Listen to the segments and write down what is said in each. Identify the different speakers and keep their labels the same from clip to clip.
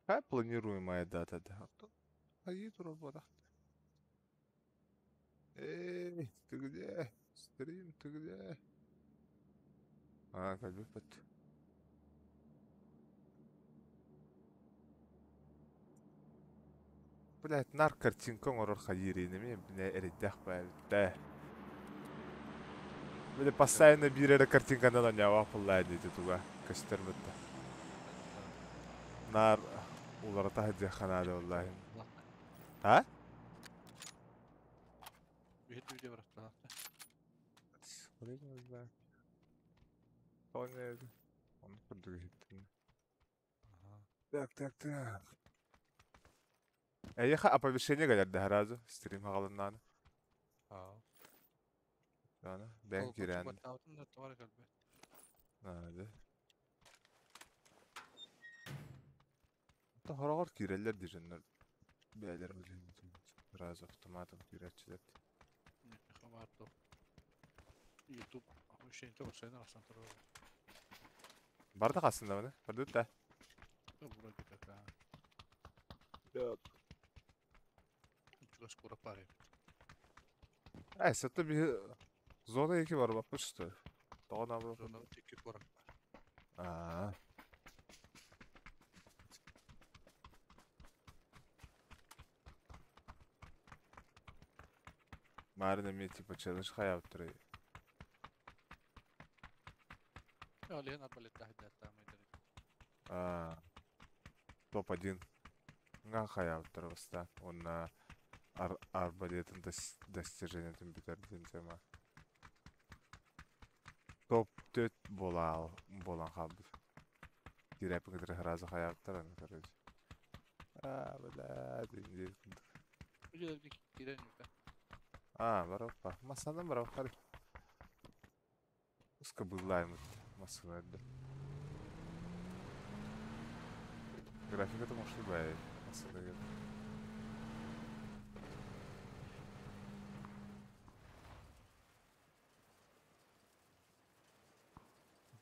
Speaker 1: Какая планируемая дата да? Айыы турар буолах. Эй, ты где? Стрим, ты где? А, кэлбиппит. Блядь, нар картинка оҥорор хайыыр ини бile эрэйдээх баайбыт Бile постоянно биир эрэ картинканан оонньообох буоллаа дии туга көстөр бытта. Наар уларыта сылдьыахха наада буоллаа. А? Оны курдук иһиттим. Так, так, так. Эйиэхэ оповещение кэлэр да сразу стрим хаҕалыннааны. Аны бэйэҥ киирэн. Наада. Хороҕор киирэллэр дии дьоннор. Бэйэлэр сразу автоматом киирээччилэр.
Speaker 2: YouTube оповещение постоянно асан турар.
Speaker 1: Барда хасында маны? Барды да.
Speaker 2: Вроде как, а.
Speaker 1: Так.
Speaker 2: Чугас кура пары.
Speaker 1: Ай, сатта би зона 2 бар баппыт что? Тоҕо наабыл.
Speaker 2: Зона 2 кура.
Speaker 1: Аа. Марын эмиэ типа челлендж хайаабыттарай.
Speaker 2: Олиһин арбалеттаах
Speaker 1: Аа. Топ-1. Ҥа хайаабыттара бастаан. Уонна арбалетын достижениетын бүтэрдин тема. Топ-4 буолан буолан хаалбыт. Киирэппин кытары сразу хайаабыттар аны короче. Аа, бля, дин Аа, бараппа. Массанан бараппар. Уска быллаймыт. Массана эрдэ. Графиката мощный бай. Массана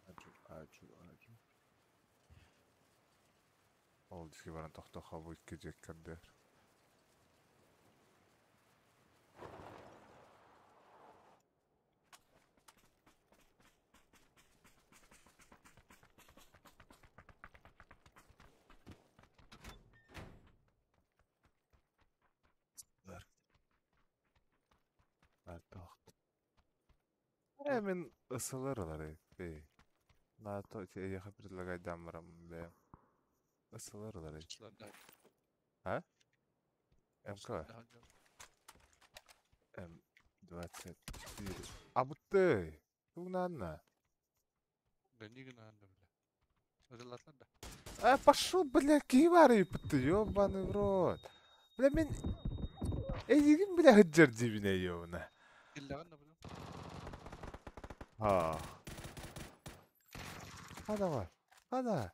Speaker 1: Аджу, аджу, аджу. Ол диски баран тохтохо бу икки дьиэккэрдэр. Э, мин ысылар ылар бэй. НАТО эйиэхэ предлагайдаан барам бэйэм. Ысылар ылар. А? МК? М24. А бутты! Тугнанна.
Speaker 2: Да не гнанна, бля. Ылалатлар да.
Speaker 1: А пошел, бля, кивары ты, ёбаный в рот. Бля, мин... Эйигин, бля, хыджар дибине, ёбана.
Speaker 2: Иллаҕын да бля.
Speaker 1: А. А давай. А да.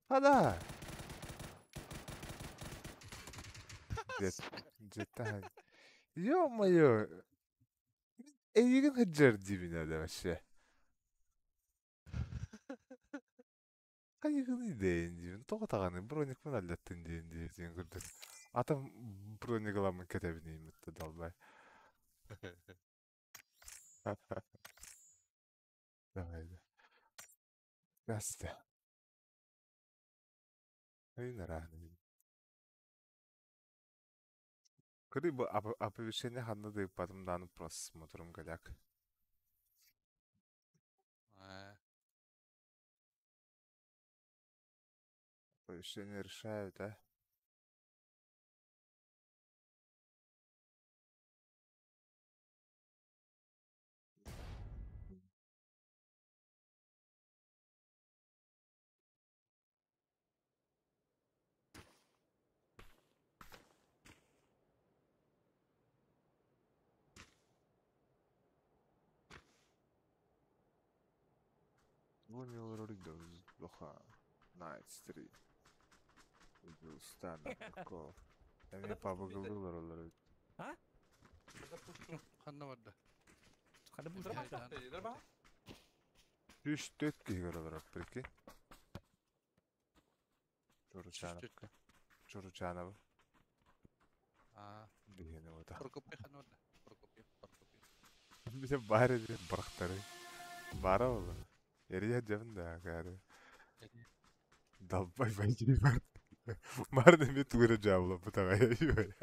Speaker 1: А да. Где-то. Ё-моё. Эйигин хыджар дибине да вообще. Хайыгын идеин диибин. Тоҕо даҕаны броникпын аллаттын диэн диэн курдук. Атам броник ыламмын кэтэбин далбай. Давай да. Здравствуйте. Ой, Кыры бу оповещение ханна да ыппатым дааны просто смотрим голяк. Оповещение решают, да? Night Street. Устана Эмиэ пабыгылыылар олор.
Speaker 2: А? Ханна барда.
Speaker 1: Үс төрт киһи олорор, прикинь. Чуручановка. Чуручанова.
Speaker 2: Аа.
Speaker 1: Биһиэнэ буота.
Speaker 2: Прокопий ханна барда? Прокопий, Прокопий.
Speaker 1: Бile баар эбит бырахтары. Баара буолла. Эрийэ дьэбин да каары. Далбай байжи бар. Бар деме тугура жаабылаппыт аҕай.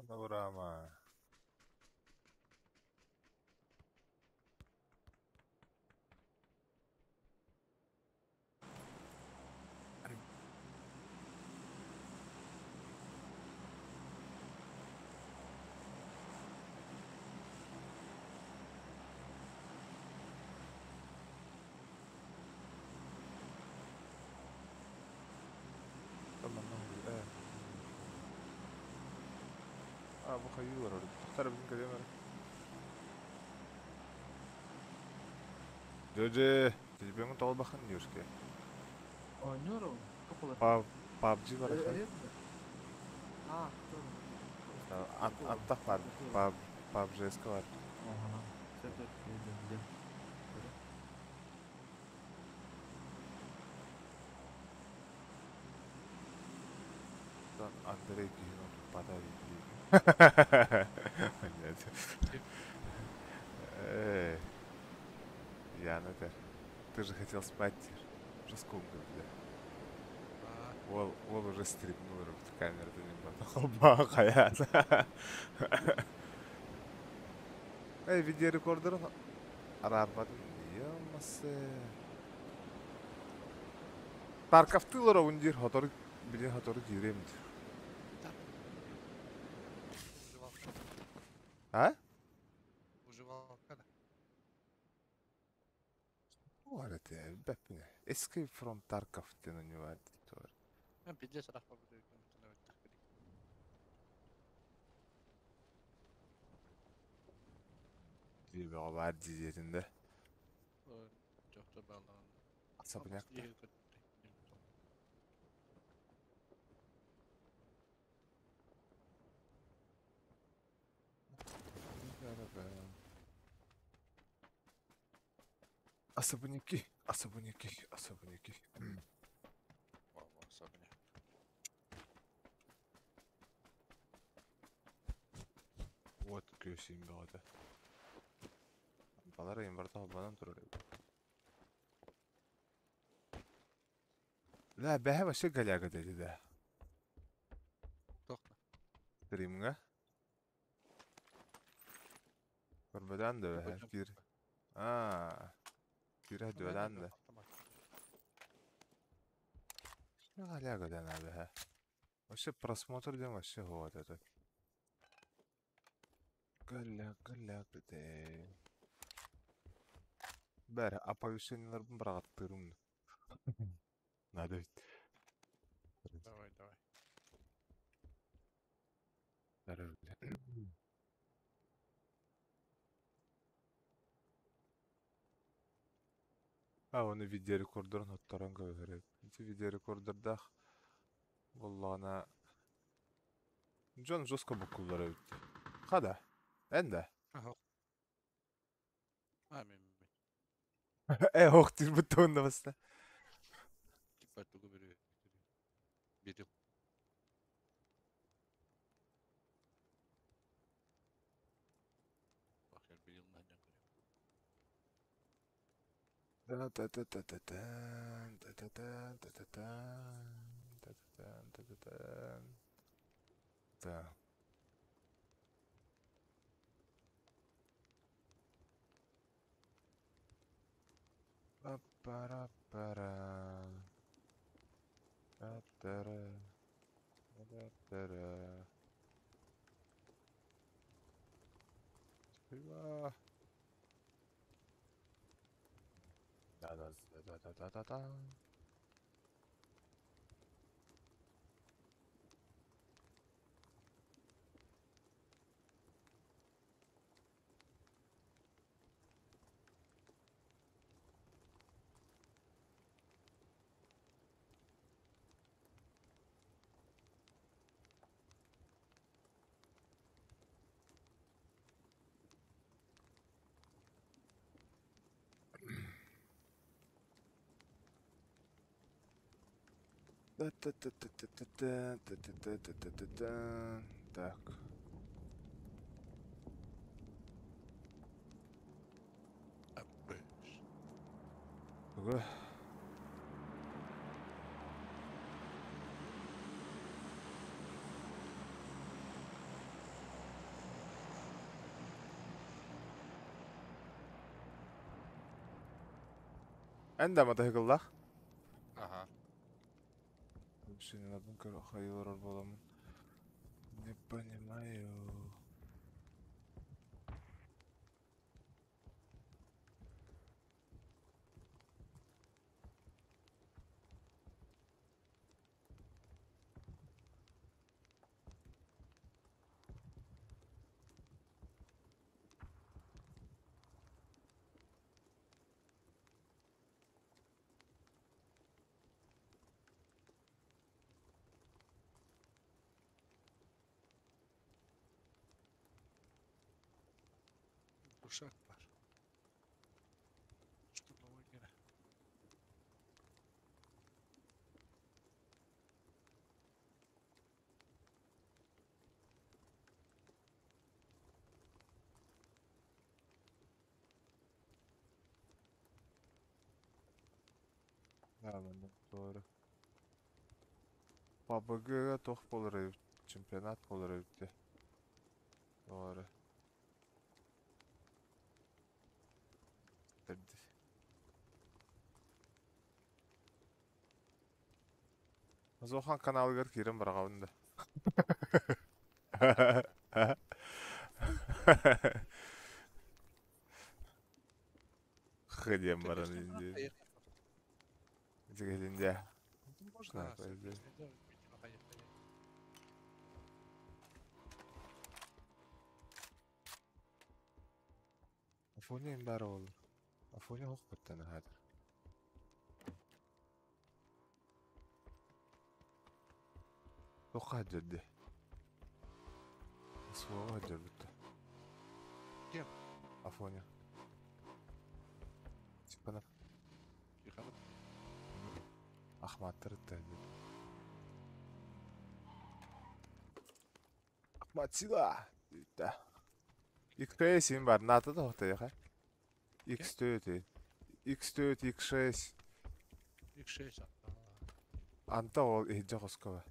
Speaker 1: Онно А, бу хайыы олорор. Тохтор эбитин көрүөм эрэ. Дьэ, телефоҥҥун тоҕо бахын диурке.
Speaker 3: Оонньуур тоқулар.
Speaker 1: PUBG бар ахан.
Speaker 3: А,
Speaker 1: Антах бар. PUBG бар.
Speaker 3: Ага. Сөп сөп. Билем.
Speaker 1: Андрей киһин туппата дии. Нет. Эй. Яна этэр. Ты же хотел спать. Уже сколько, бля. Ол, ол уже стримнул камерада не бар. Хаят. Эй, видеорекордерын араарбатым. Ямасы. Тарковтыылар оҕун диир, хотору, били хотору киириэм диир. А?
Speaker 2: Выживалка, да.
Speaker 1: Var это, бэппине. Escape from Tarkov диэн у него бар.
Speaker 2: Пиздец, рах
Speaker 1: Диэбэҕэ баар диэтин да.
Speaker 2: Чохто балан.
Speaker 1: Особняк-то. Особняки, особняки, особняки.
Speaker 2: Особняк.
Speaker 1: Вот күөсүм бөҕөтө. Балар барыта холбонон турар. Ла бэһэ вообще голяга деди да.
Speaker 2: Тохта.
Speaker 1: Стримҥа. Көрбөтөн да бэһэ кир. Аа. Кирэ дүөлән да. Голяга ден бэһэ. Вообще просмотр дем вообще вот это. Голяг, голяг де. Бәрі оповещенияларбын бырағаттырым. Надо ведь.
Speaker 2: Давай, давай.
Speaker 1: А, оны видеорекордерын хоттаран көбөрөр. Ити видеорекордердах боллаана Джон жестко букуллар эбит. Хада. Энде.
Speaker 2: Ага. А, мен.
Speaker 1: Э, ох, ты бутонда баста.
Speaker 2: Типа тугу бери. Бери.
Speaker 1: Та-та-та-та-та-тан, та-та-тан, та-та-тан, та-та-тан, та-та-тан. Да. Па-пара-пара. Та-тара. Та-тара. Спасибо. Да-да-да-да-да-да. Та-та-та-та-та-та, та-та-та-та-та-та. Так. Ого. Эн да матаһыкыллах.
Speaker 2: Ага.
Speaker 1: Шиналабын хайылар боламын. Не понимаю.
Speaker 2: Ушак бар. Штурмовой гена.
Speaker 1: Да, doğru. PUBG'ga to'q bo'lar чемпионат bo'lar edi. Doğru. Зохан каналыгар киирэн бараҕабын да. Хедем баран инде. Дигәндә. Можно, по идее. Афоня имбар ол. Афоня хоқ баттана хадыр. Тоққа жүрді. Суға жүрді.
Speaker 2: Кем?
Speaker 1: Афоня. Типа Ахматтар dedi. Ахматсила. Да. X5 бар, НАТО да хотя X4, X4, X6.
Speaker 2: X6.
Speaker 1: Анта ол иһдьэ хоскова.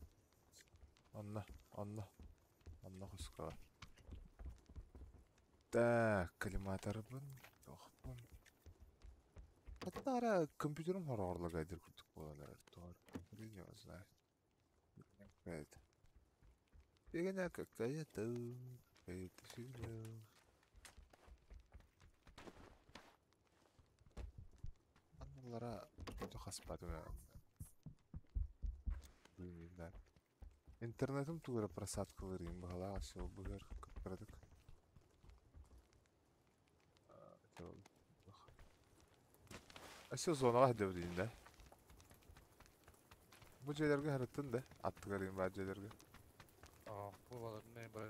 Speaker 1: Онно, онно. Онно хоскова. Так, коллиматорбын, тохпун. Хаттара компьютерым хороорлуга дир курдук буолан эрэр. Хрен его знает. Какая-то. Фигня какая-то. Какая-то фигня. Анналара хаспатым. Bilmiyorum. Интернетим тугара просадкалар им баҕалаах все быгар кыпкыратык. Асё зонаға дөбдейін да. Бу жерлерге харыттын да. Аттыгар им бар жерлерге.
Speaker 2: Аа, бу балар не бар.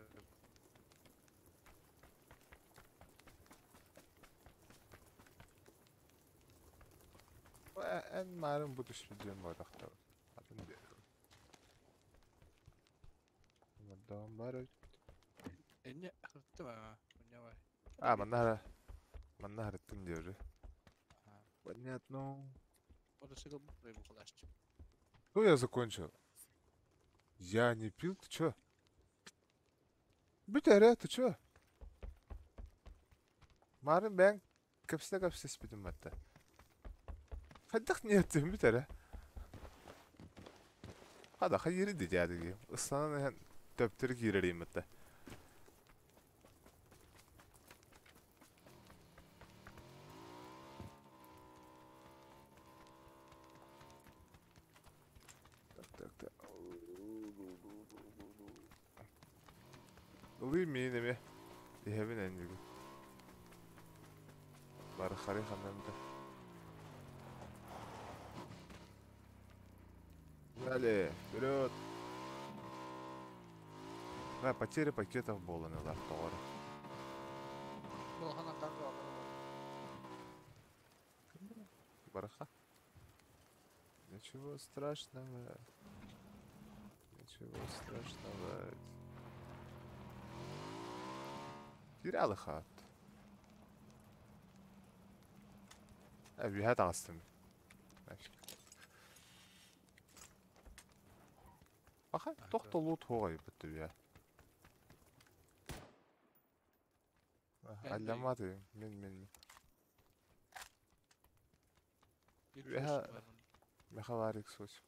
Speaker 1: Эн марын бу түспүдүөн бодахта. Атын Мадам бар.
Speaker 2: Энне харытты ба. Буня
Speaker 1: А, манна манна харыттын диyor. Понятно. Что я закончил? Я не пил, ты чё? Бүтәрә, ты чё? Марын бән кәпсә кәпсә спидим батта. Хайдах не еттим бүтәрә. Хада хайыр ди дядыги. Ысланан төптөр кирерим батта. Так, так, так. Ылый минеме. Ихебин эндиги. Бары хари ханамда. Далее, вперед. Да, потеря пакетов боланылар тоҕор. Бараха. Ничего страшного. Ничего страшного. Киирэ алыхаат. Үһэ таҕыстым. Аха, тохтолуу туоҕай бутта үһэ. Алляматы, мин мин. Үһэ Мехаварик сось.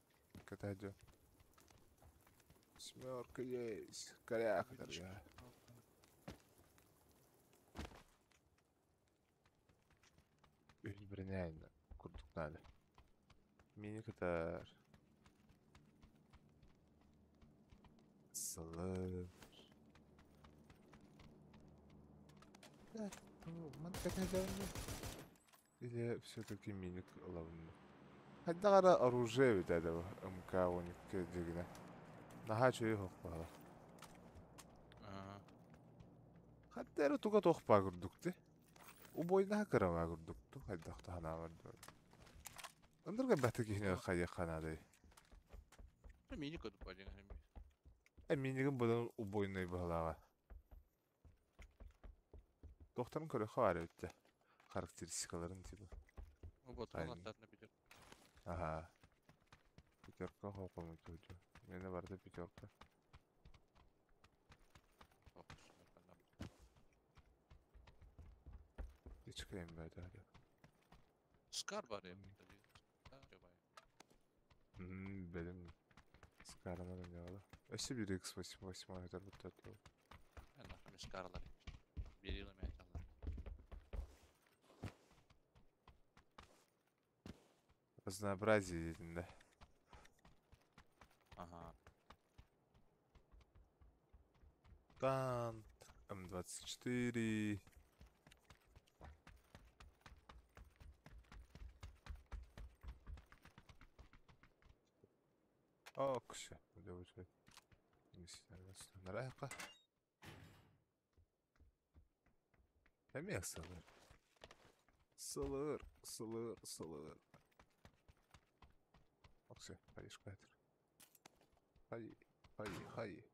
Speaker 1: Катадё. Семерка есть. Коряка дорогая. Үс броняльно. Курдук надо. Мини-катар. Сылыр. Да, Или все-таки миник ылабын. Хайдах эрэ оружие эбит ээ МК-12 дьигинэ. Наһаа үчүгэй оһох баала. Ханна эрэ туга туох баа курдук дии. Убойнаһа кыра баа курдук дуу, хайдах да санаабар дуу. Ындырга бэти киһини хайыахха наадай.
Speaker 2: Миник өтүп диэн
Speaker 1: Э минигин быдан убойнай быһалааҕа. Туохтарын көрөххө баар эбит дьэ. Характеристикаларын типа. Аха. Пятерка холкомутуучу. Мені барда пятерка. Ичкэйм бэдэ.
Speaker 2: Скар бар
Speaker 1: Бэлим Скарынан ойноҕо. Өссө биир X8 өтөр буттат.
Speaker 2: Скарлар.
Speaker 1: Разнообразие диэтин да.
Speaker 2: Ага.
Speaker 1: Танк М24. Окше. Эмиэ сылыр. Сылыр, сылыр, сылыр. Оксе, хайышка этер. Хай, хай, хай.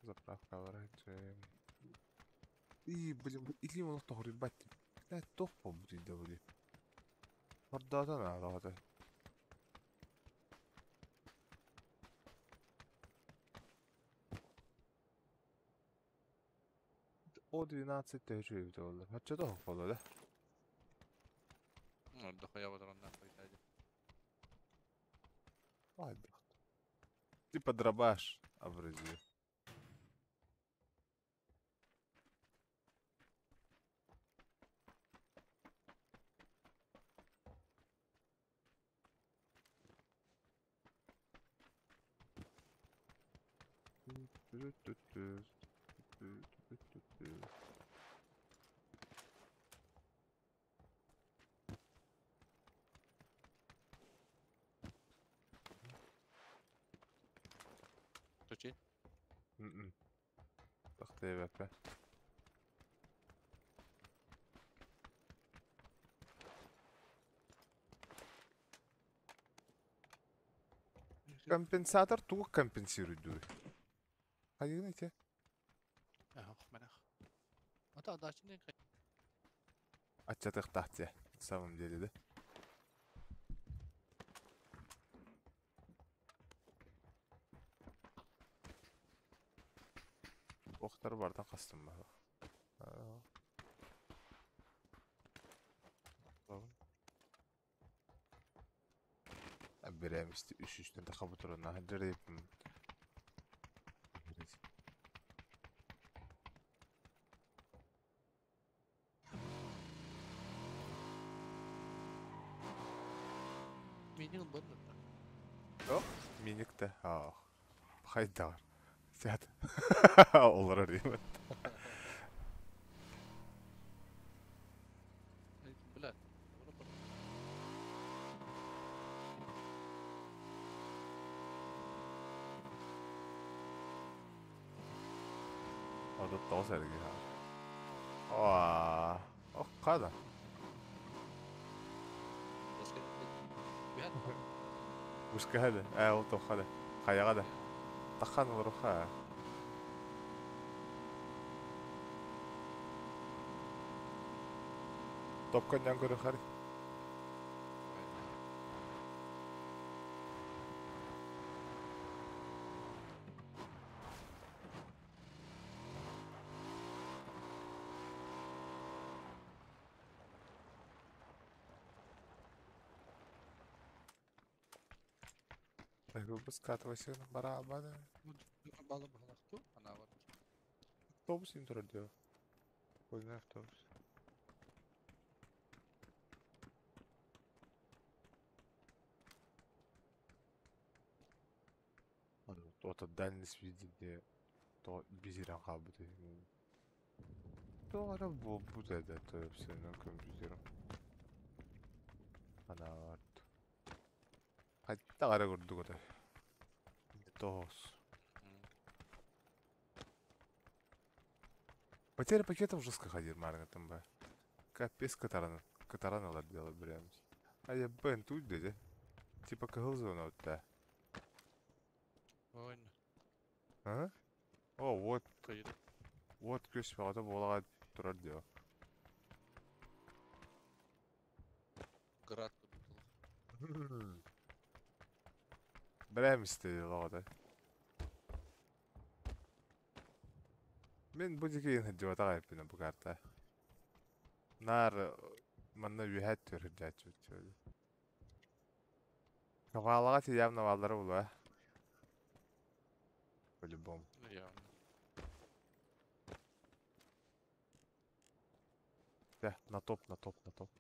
Speaker 1: Заправка барачым. И, блин, или он тоҕуруйбат. Блядь, туох буолбут да били. Ордоотон аалаҕата. О12 төһө үчүгэй буолла. Хачча тоох буолла да? Типа дробаш абразив.
Speaker 2: Точи?
Speaker 1: Тахтыйбаппа. Компенсатор тугу компенсирует дуй? Хайыгын ите? Аччатыхтаахтия, на самом деле, да? Охтар бардан қастым ба? Берем үш үстен тақабы тұрына ханжар деппин.
Speaker 2: Миник бұрын.
Speaker 1: Ох, миникте. Ах. Хайдар. Сят. Олар деймін.
Speaker 2: Блядь.
Speaker 1: Одот тоғыз әрге. Оа. Ох, қада. Вышкаҕа да, ээ ол туохха да, хайаҕа да. Таххан олоруохха. Топка анньан көрүөххэ Скатывайся барабаны. Автобус им турар дио. Школьный автобус. Ото дальность видите, то бизиран хаалбыт Тоҕо эрэ буолбут этэ төбөпсөнөн компьютерым. Анаабат. Хайдах эрэ курдук этэ. Тоҕус. Потеря пакетов жестко ходил маргатым ба. Капец кытаран, кытаран ылар дело прям. А я бен тут деді. Типа кыһыл зона вот А? О, вот. Вот күс бөҕөтө буолаҕа турар дио.
Speaker 2: Град
Speaker 1: Брэм истеди лоҕото. Мин бу диэки сылдьыбатах эбиппин бу карта. Наар манна үөһээ өттүгэр сылдьааччыбыт. Навалаҕа тиийээм наваллары булуо. По-любому.
Speaker 2: Явно.
Speaker 1: Да, на топ, на топ, на топ.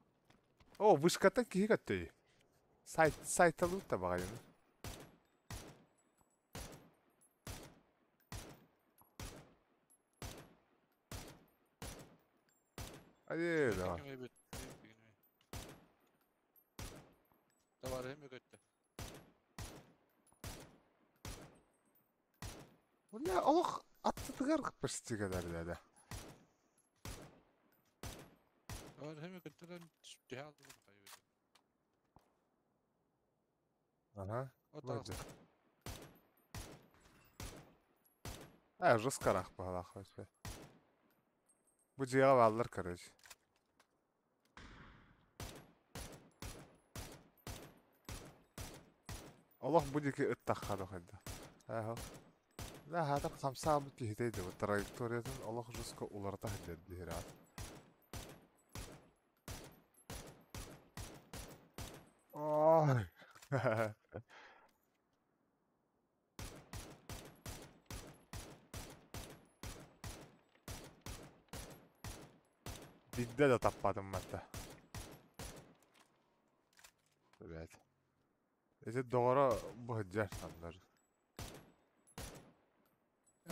Speaker 1: О, вышката киһи көттөй. Сайт, сайталыыр да баҕайыны. Айыы да.
Speaker 2: Товарыһым үгөттө.
Speaker 1: Бля, олох аттытыгар почти да.
Speaker 2: Товарыһым үгөттөрөн түһэ алдым хайы.
Speaker 1: Ага. Вроде. А, жестко рах баҕалаах вообще. Бу дьиэҕэ бааллар, короче. Олох бу диэки ыттахха да хайда. Ааһа. Да, хаатар хамсаабыт киһитэ дии. Траекториятын олох жестко уларыта сылдьар биһирэҕит. Ой. Биирдэ да таппатым матта. Эбээт. Ити доҕоро бу сылдьар аннар.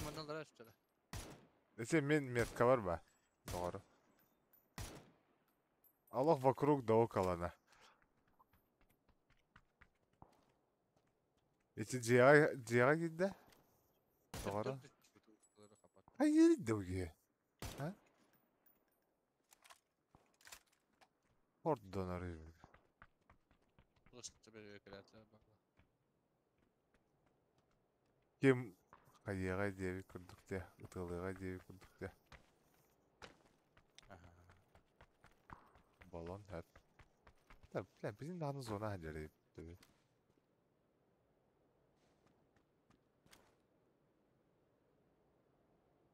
Speaker 2: Манналара өстөрө.
Speaker 1: Ити мин меткабар ба доҕоро. Олох вокруг да около Ити дьиэҕэ дьиэҕэ киирдэ? Доҕоро? Хайыы дии А? Ордонор Ким хайыаҕай диэбит курдук дии, ытыалыаҕай диэбит курдук дии. Баллон сөп. Да, бля, билин даҕаны зона сылдьар эбит.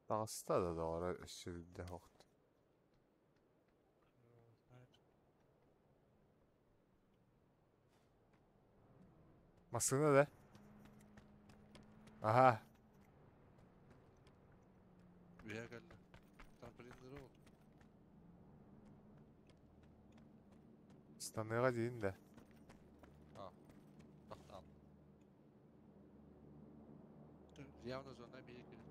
Speaker 1: Таҕыста да доҕоро өссө биирдэ охт. Массыына да? Аха.
Speaker 2: Үһэ кэллэ. Трамплиннары ол.
Speaker 1: Станыаҕа диин да.
Speaker 2: А, тохтоон. Явно зона биир кэлбит.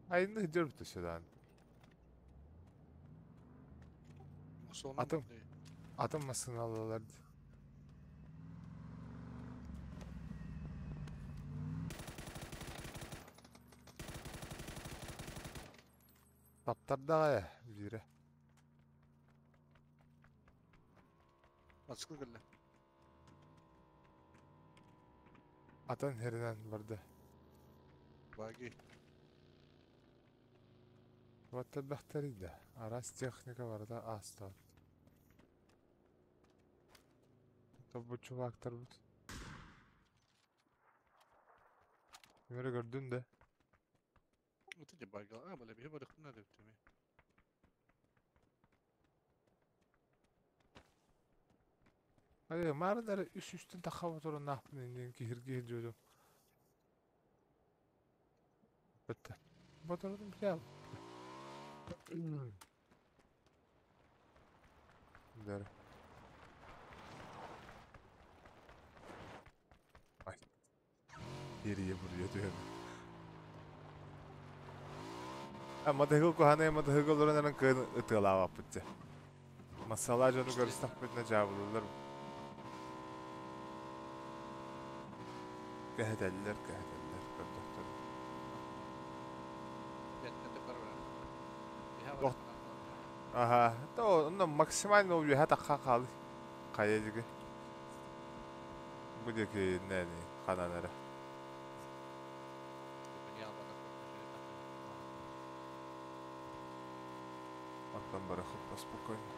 Speaker 1: Айынны сылдьар сюда. Атым. Атым массыыналалар. Таптардаҕа биирэ.
Speaker 2: Мотоцикл кэллэ.
Speaker 1: Атын сиринэн барда.
Speaker 2: Баги.
Speaker 1: Вот элбэхтэрий да. Араас техника барыта аастаҕыт. Тобу чуваактарбыт. Ким эрэ көрдүн да?
Speaker 2: Вот эти баги. А, бля, биһи барыхтын надо эбит
Speaker 1: Ай, маарыннары үс үстэн тахха туруннаахпын иннин киһиргии дьүөдүм. Бэтте. Боторудум бил. Дэр. Ай. Geriye buraya diyorum. Ama куһаҕан мотоцикл олорон кыын ытыалаабаппыт дьэ. Масалаа дьону көрүстэхпитинэ дьаабылыыллар. Кэһэтэллэр, кэһэтэллэр көрдөхтөр. Аха, то онно максимально үөһэ тахха хаалый. Хайа диги. Бу диэки нэни ханан эрэ. Оттон бары хоппа спокойно.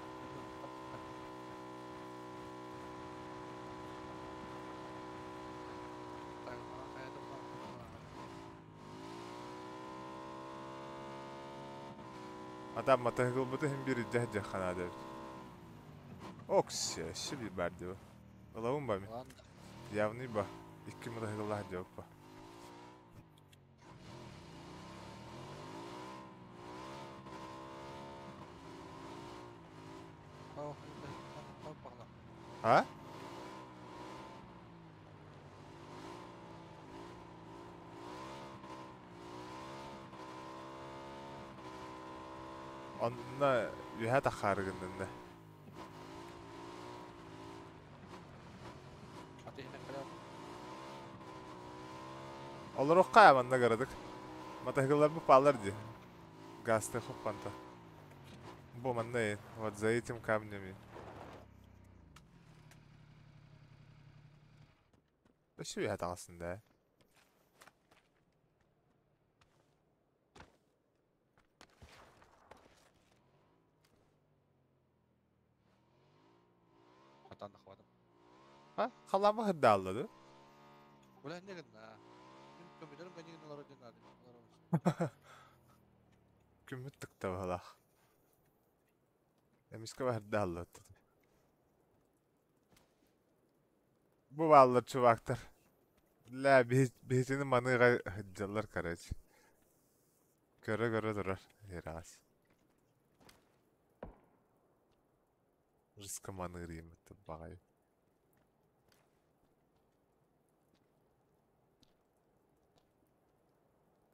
Speaker 1: Адам мотоциклбыты иһин биир илдьэ сылдьыахха наада эбит. Оксия, өссө биир баар дии. Ылабын ба мин? Явный ба. Икки мотоцикллаах сылдьыбыт ба. А? Онно үөһэ таххаары гыннын да. Олоруохха манна кыратык. Мотоциклларбыт бааллар дии. Газты хоппанта. Бу манна вот за этим камнями. Өссө үөһэ таҕыстын да. А? Халаама сырдаалла дуу?
Speaker 2: Бля, не гына. Компьютерым гына олорор диэн наада.
Speaker 1: Күммүт тыкта баһылаах. Эмискэ баһырдаалла Бу бааллар чуваактар. Ля биһитини маныга сылдьаллар короче. Көрө-көрө турар раз. Жестко маныыр иэммит баҕайы.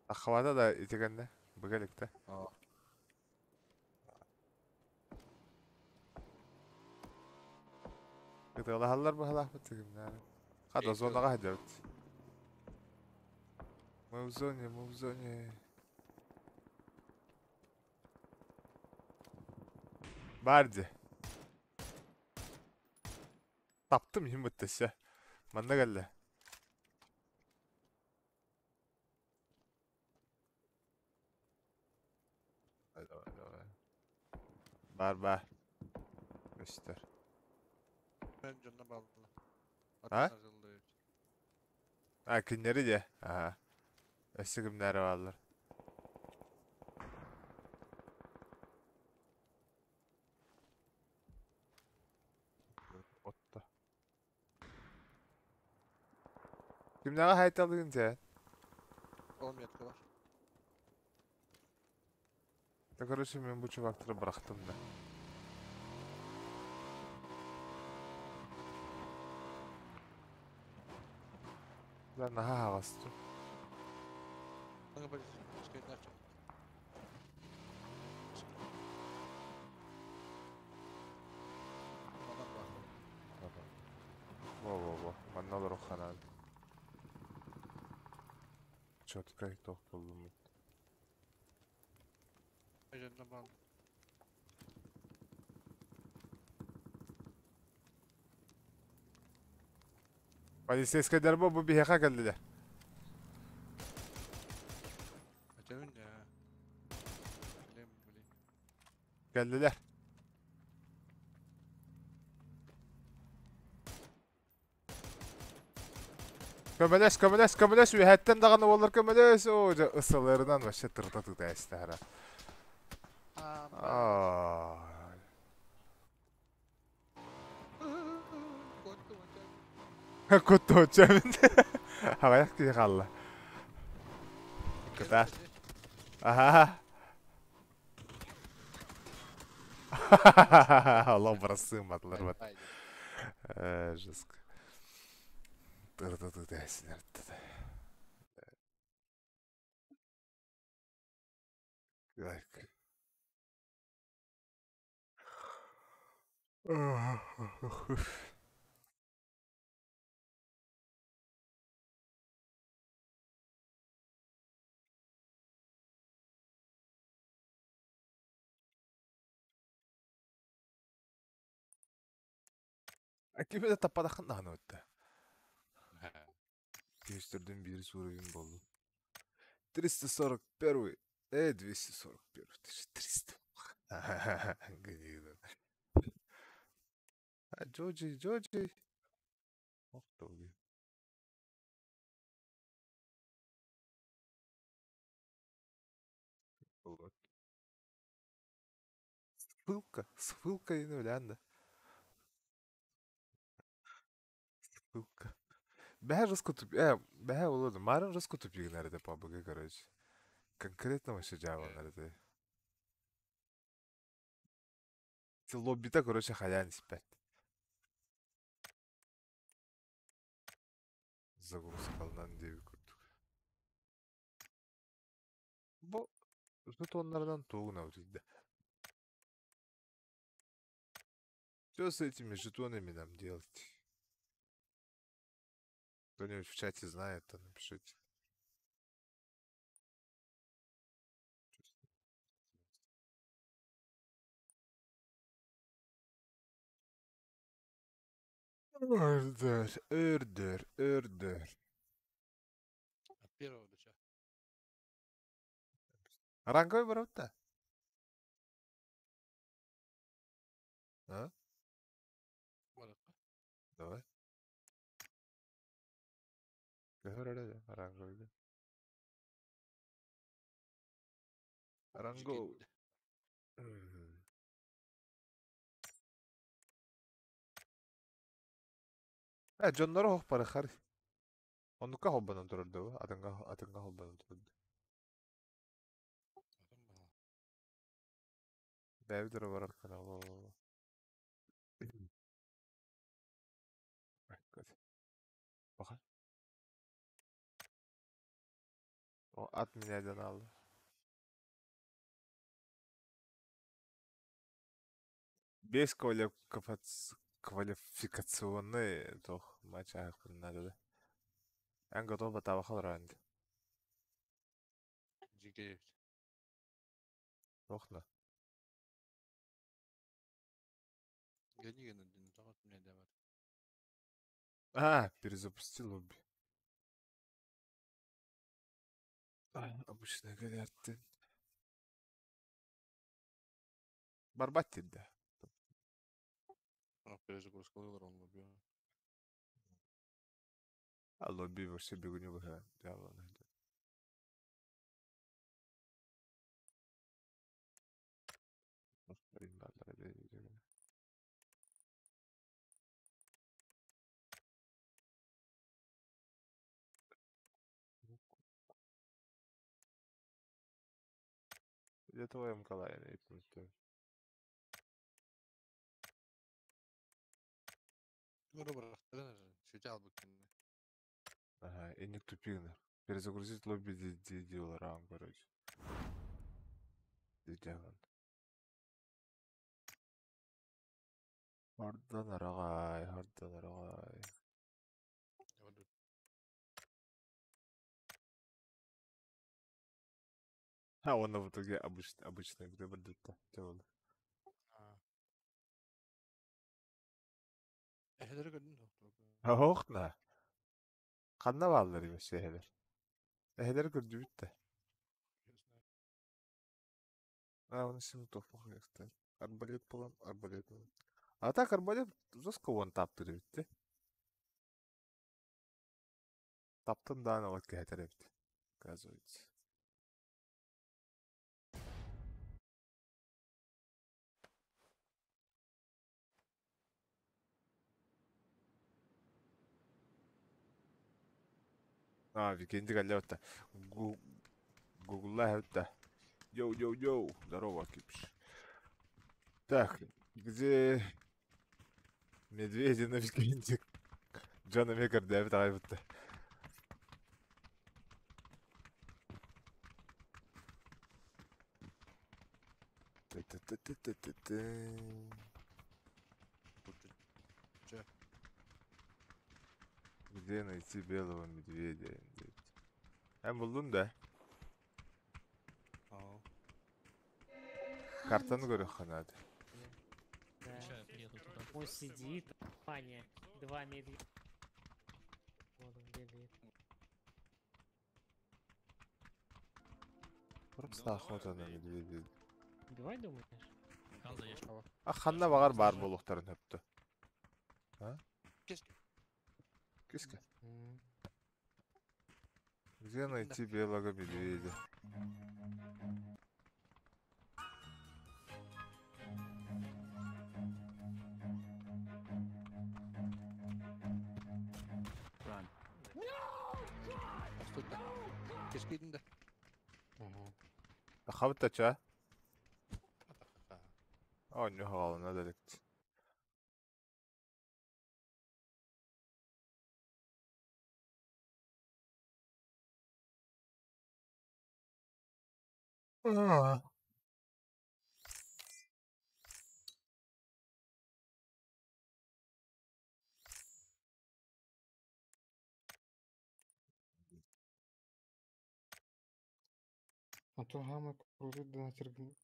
Speaker 1: Аххабата да итигэннэ быга иликтэ. Ытыалаһаллар быһалаахпыт тигимнээри. Хата зонаҕа сылдьабыт. Мы в зоне, мы в зоне. Баар дии. Таптым иһин бытташа. Манна кэллэ. Давай, давай. Бар бар. Көстөр. А? А, кинилэри дьэ. Аха. Өссө кимнээри бааллар. Отто. Кимнээҕи хайталыгын сэ?
Speaker 2: Ол метка бар.
Speaker 1: Да, короче, мен бу чувактары бырахтым да. Да, наһаа аҕас дуу. Во-во-во, манна олоруохха наада. Четко туох буллуммут.
Speaker 2: Дьонно бал.
Speaker 1: Полицейскайдар бу биһиэхэ кэллилэр.
Speaker 2: Этэбин да. Билем, билем.
Speaker 1: Кэллилэр. Көмөлөс, көмөлөс, көмөлөс, үөһэттэн даҕаны буоллар көмөлөс. Оо, дьэ, ысыларынан вообще тырыта тыта эстэһэрэ. Аа. Куттуочча мин. Аҕыйах киһи хаалла. Кытаат. Аха. Олох бырасыымматылар бат. Жестко. Тырыта тыта эсинер. Так. Кими да таппатаххын даҕаны өттө. Күүстэрдин биир уровень болду. 341. 241. 300. Гнида. А Джоджи, Джоджи. Ох, долгий. Вот. Ссылка, ссылка и нулянда. Ссылка. Бэһэ жестко туп... бэһэ болоду. Марын жестко тупигнар это PUBG, короче. Конкретно вообще жабанар это. Лоббита, короче, халян спят. Загрузкалынан диэби курдук. Бу жетоннардан тугун да. Что с этими жетонами нам делать? Кто-нибудь в чате знает, то напишите. Өрдөр, өрдөр, өрдөр.
Speaker 2: От первого до ча.
Speaker 1: Ранговый барабта? А? Давай. Көһөр ранговый. Ранго. Дьонноро ох барахар. Оннукка холбонон турар атынга атынга холбонон турар. Бэбидер барар канал. Баха. О, от меня алды. Без квалификационный тох матч надо да. Эн готов батабахал раунд.
Speaker 2: Жигеев.
Speaker 1: Тохна. А, перезапустил лобби. Обычно говорят, ты. Барбатти, да.
Speaker 2: Перезагрузка он лобби.
Speaker 1: А лобби вообще бегуню выиграет. Дьявол. Где твоя МКЛ, я не помню. Ага, и не тупигнер. Перезагрузить лобби дилерам, короче. Дидяган. Хардан арагай, хардан арагай. А он в итоге обычный выбор делал.
Speaker 2: Эһэлэри көрдүн дуо?
Speaker 1: Оһох на. Ханна бааллар вообще эһэлэр? Эһэлэри көрдүбүт да. А, он син тохпох Арбалет буолан, арбалет. А так арбалет жестко вон таптыр эбит. Таптын даан олот кэһэтэр эбит. Оказывается. А, Викенди галлеотта. Гугла это. Йоу-йоу-йоу. Здорово, Кипш. Так, где медведи на Викенди? Джона Мекар, да, давай вот. Где найти белого медведя? Эн буллун да? Картаны көрүөххэ наада.
Speaker 4: Да.
Speaker 5: Сейчас я приеду туда.
Speaker 4: Он сидит, Аня, два медведя. Вот он бегает.
Speaker 1: Просто охота на медведя.
Speaker 4: Убивай, думаешь?
Speaker 5: Ханза есть.
Speaker 1: А ханна баҕар баар буолуохтарын сөптө. А?
Speaker 2: Киска.
Speaker 1: Киска. Где найти белого медведя?
Speaker 2: Астыта. Кескидин да.
Speaker 1: Хабыта ча? Оонньуу хаалына да илик.
Speaker 6: А то гамма кружит да натергни.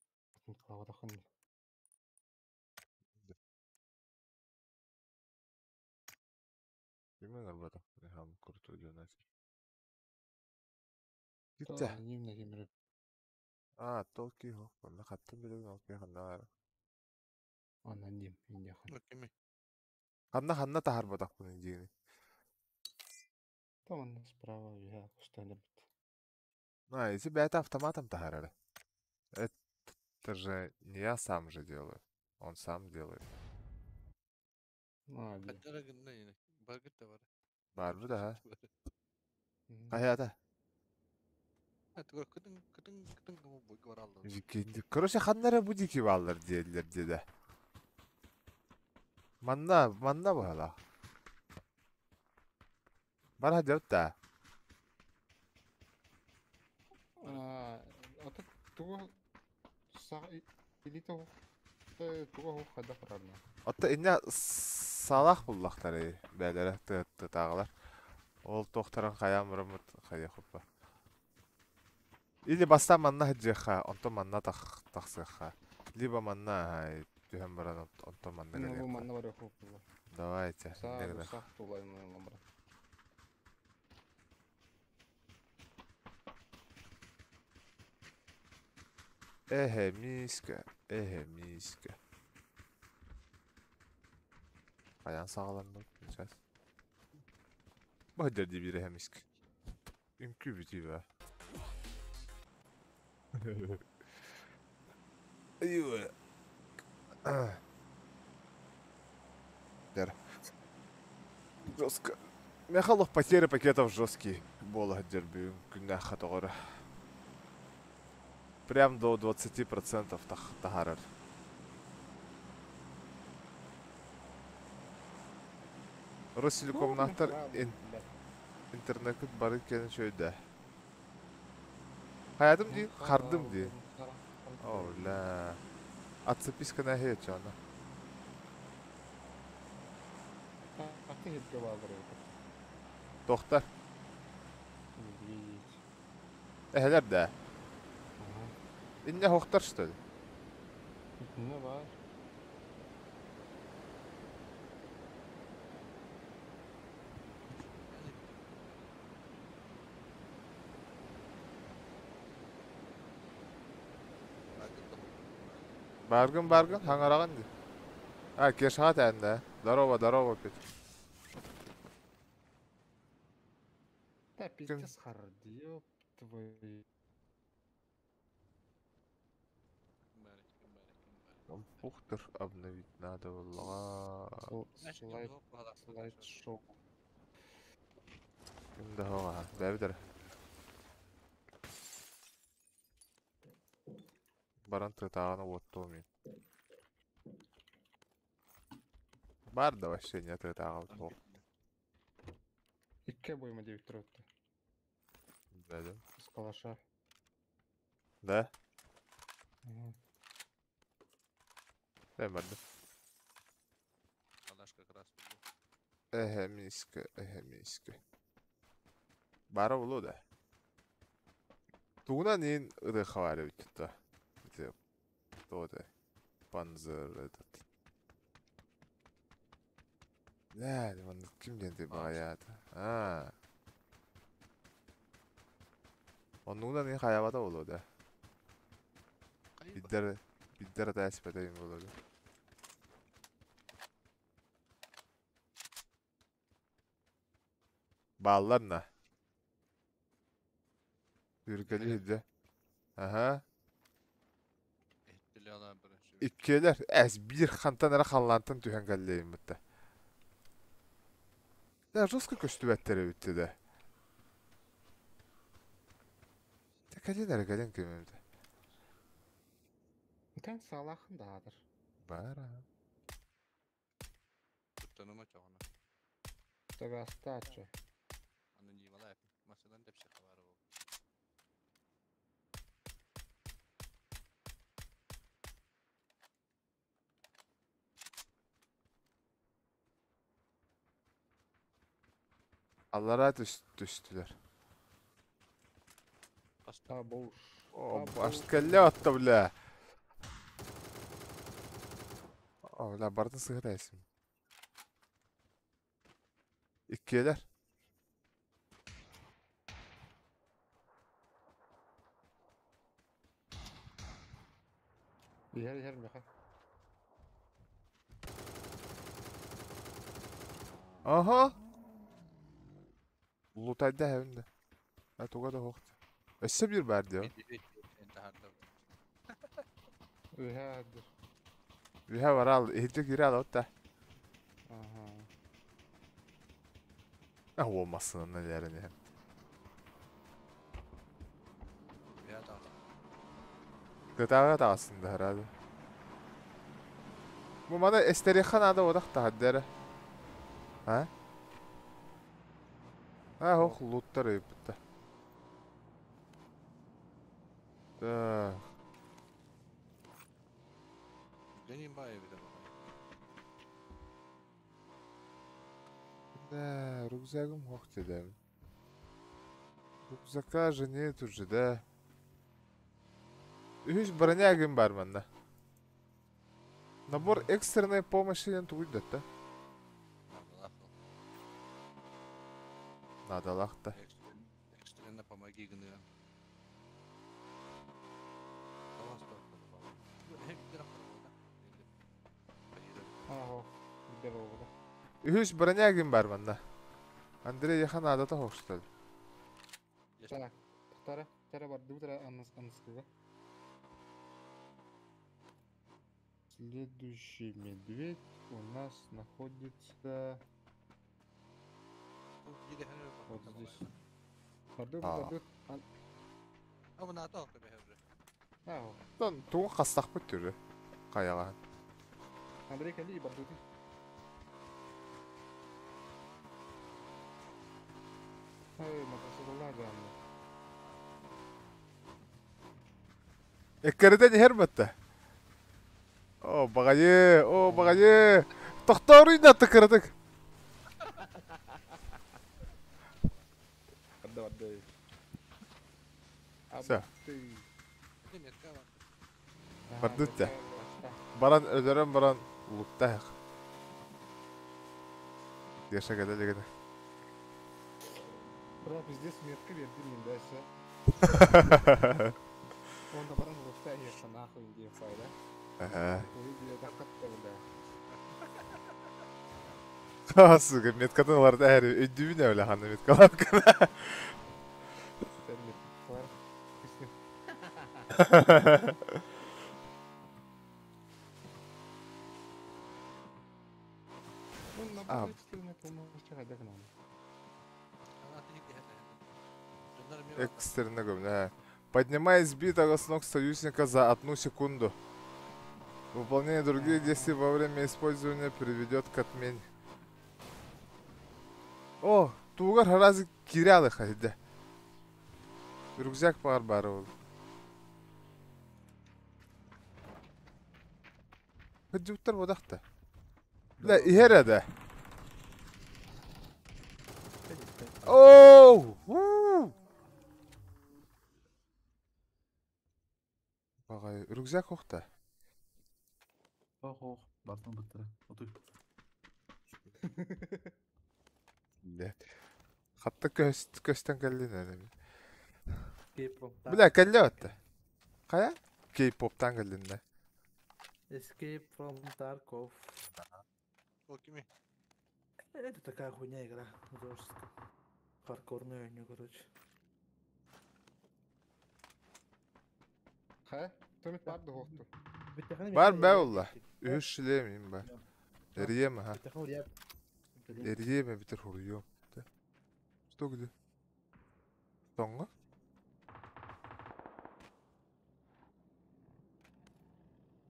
Speaker 1: Именно об этом. Гамма крутой донатер. Китте. А, толки хо. Онна хаттын билеген ол ки ханна бар.
Speaker 6: Аноним иньяхан.
Speaker 2: Кими?
Speaker 1: Ханна ханна тахар батакпын диэни.
Speaker 6: Там она справа я что-нибудь.
Speaker 1: А, если бы это автоматом тахарары. Это же не я сам же делаю. Он сам делает.
Speaker 6: А, да.
Speaker 2: Хаттара гынна ини. Баргыт да бар.
Speaker 1: Барбы да, ха. Хайата.
Speaker 2: Кытын кытын кытын кымы бойга бар алды.
Speaker 1: Викенди. Короче, ханнара будики баллар диэллэр диэдэ. Манна, манна буһала. Бара дьэбит да.
Speaker 6: А, а так тугу са или того тугу хада харарна.
Speaker 1: Отто инне салах буллахтары бээлere тытаагалар. Ол тохтаран хайаан бараммыт хайа хуппа. Или бастаан манна сылдьыахха, онтон манна тахсыахха. Либо манна түһэн баран онтон манна
Speaker 6: Ну,
Speaker 1: кэлиэххэ.
Speaker 6: манна барыах буолла.
Speaker 1: Давайте.
Speaker 6: Са
Speaker 1: иннэ гына.
Speaker 6: сах тулайын баран.
Speaker 1: Эхе, миска, эхе, миска. Хайаан саҕаланна сейчас. Бу дии биир эһэ миска. Үҥкүү бүтүү Айуэ. Жестко. Михайлов потери пакетов жесткий. Бола дерби күннэххэ тоҕоро. Прям до 20% таһаарар. Ростелекомнаахтар интернеккит бары кэлэн үчүгэй Хайатым дии, хардым дии. О, ля. Отцепись на чана.
Speaker 6: А ты хитке баалар
Speaker 1: Тохтар. Эһэлэр да. Инне хохтар что ли?
Speaker 6: Не бар.
Speaker 1: Баргын баргын хаңараган ди. А, кешага тәнде. Здорово, здорово, Петя.
Speaker 6: Да, пиздец харды, ёб твою.
Speaker 1: Компьютер обновить надо было.
Speaker 6: Слайд, слайд-шоу.
Speaker 1: Ким да хога, дәбидер. Баран тытаганы отту мен. Бар да вообще не тытагы тох.
Speaker 6: Икке бойма деп тұрыпты.
Speaker 1: Дәдім.
Speaker 6: С калаша.
Speaker 1: Да?
Speaker 6: Ага.
Speaker 1: Дәм барды.
Speaker 2: Калаш как раз был.
Speaker 1: Эхе, миска, эхе, миска. Бара болу да. Тугунан ин ыдыха бар бит та. Ити то Панзер этот. Да, ман ким денди багаят. А. Оннугунан ин хаябата болу да. Биддер биддер тәс бетейин болу да. Баллар на. Үргели хидде. Аха. Иккелер әс бир хантан эре халлантан түһэн кэллейин бутта. Да жестко көстүбәттер битти да. Та кэлин эре кэлин кемемде.
Speaker 6: Тен салахын дадыр.
Speaker 1: Бара.
Speaker 2: Туттаныма чоҕуна.
Speaker 6: Тагастачы.
Speaker 2: Аны нималай. Масадан деп хабары бу.
Speaker 1: Аллара түстүлөр.
Speaker 6: А бош.
Speaker 1: О, баш кэлле атта бля. О, бля, бардын сыгыра эсим. Иккелер.
Speaker 6: Иһэр иһэр меха.
Speaker 1: Аха. Лутайда хәвинде. А туга да хохт. Өссө бир бар дио.
Speaker 6: Үһәдир.
Speaker 1: Биһэ барал, иһирдьэ киирэ алабыт да.
Speaker 6: Ага.
Speaker 1: А болмасын нелерин иһэн. Кытаага таҕасын да харады. Бу маны эстерихан ада одах тахаддара. А? А, ох, луттар ыйыппытта. Так. Да, рюкзагым хох дедем. Рюкзака же нет уже, да. Үһүс бронягым бар манна. Набор экстренной помощи ден тугуй да. Надо лахта.
Speaker 2: Экстренно помоги гны.
Speaker 1: Үһүс бронягым бар манна. Андрей яхан адата хохстал.
Speaker 6: Так, тара, тара бар, дутара аннас анскыга. Следующий медведь у нас находится вот здесь. Барду, барду. А.
Speaker 1: Тон тугун хастахпыт түрү. Каяга.
Speaker 6: Андрей кали барду. Ой, мотоциклла жанны.
Speaker 1: Эккерден иһэр батта. О, багайы, о, багайы. Тохторуй да тыкырдык.
Speaker 6: Барду, барду.
Speaker 1: Всё. Бардыт да. Баран өлөрөн баран луттаах. Деша кэлэ илигинэ.
Speaker 6: Бра, пиздец, метка берди мин дальше. Он да баран луфта ехал нахуй индия файда.
Speaker 1: Ага.
Speaker 6: Увидели, так как-то, бля.
Speaker 1: Сука, меткатын ыларда әри өйдүүбүн эвле ханна меткалап.
Speaker 6: Sen меткалар. Он на
Speaker 1: А. Экстренно гомна. Поднимай сбитого с ног союзника за 1 секунду. Выполнение других действий во время использования приведет к отмене. О, тугар харазы кирялы хайда. Рюкзак пар бар ол. Хыджуттар бодақта. Бля, ихер да. Оу! У! Бағай, рюкзак оқта.
Speaker 3: Ох, ох, бартын бұттыра. Отуй.
Speaker 1: Бля. Хатта көс көстен кэллин эми.
Speaker 3: Кей-поптан.
Speaker 1: Бля, кэлле отта. Кая? Кей-поптан кэллин да.
Speaker 3: Escape from Tarkov.
Speaker 2: Ол кими?
Speaker 3: Это такая хуйня игра. Жестко. Хардкорная у короче.
Speaker 6: Ха? Томит бар да хоқту.
Speaker 1: Бар бә олла. Үһүс шилемин ба. Эриеме ха. Эриеме битер хуруйом. Что где? Тоңга?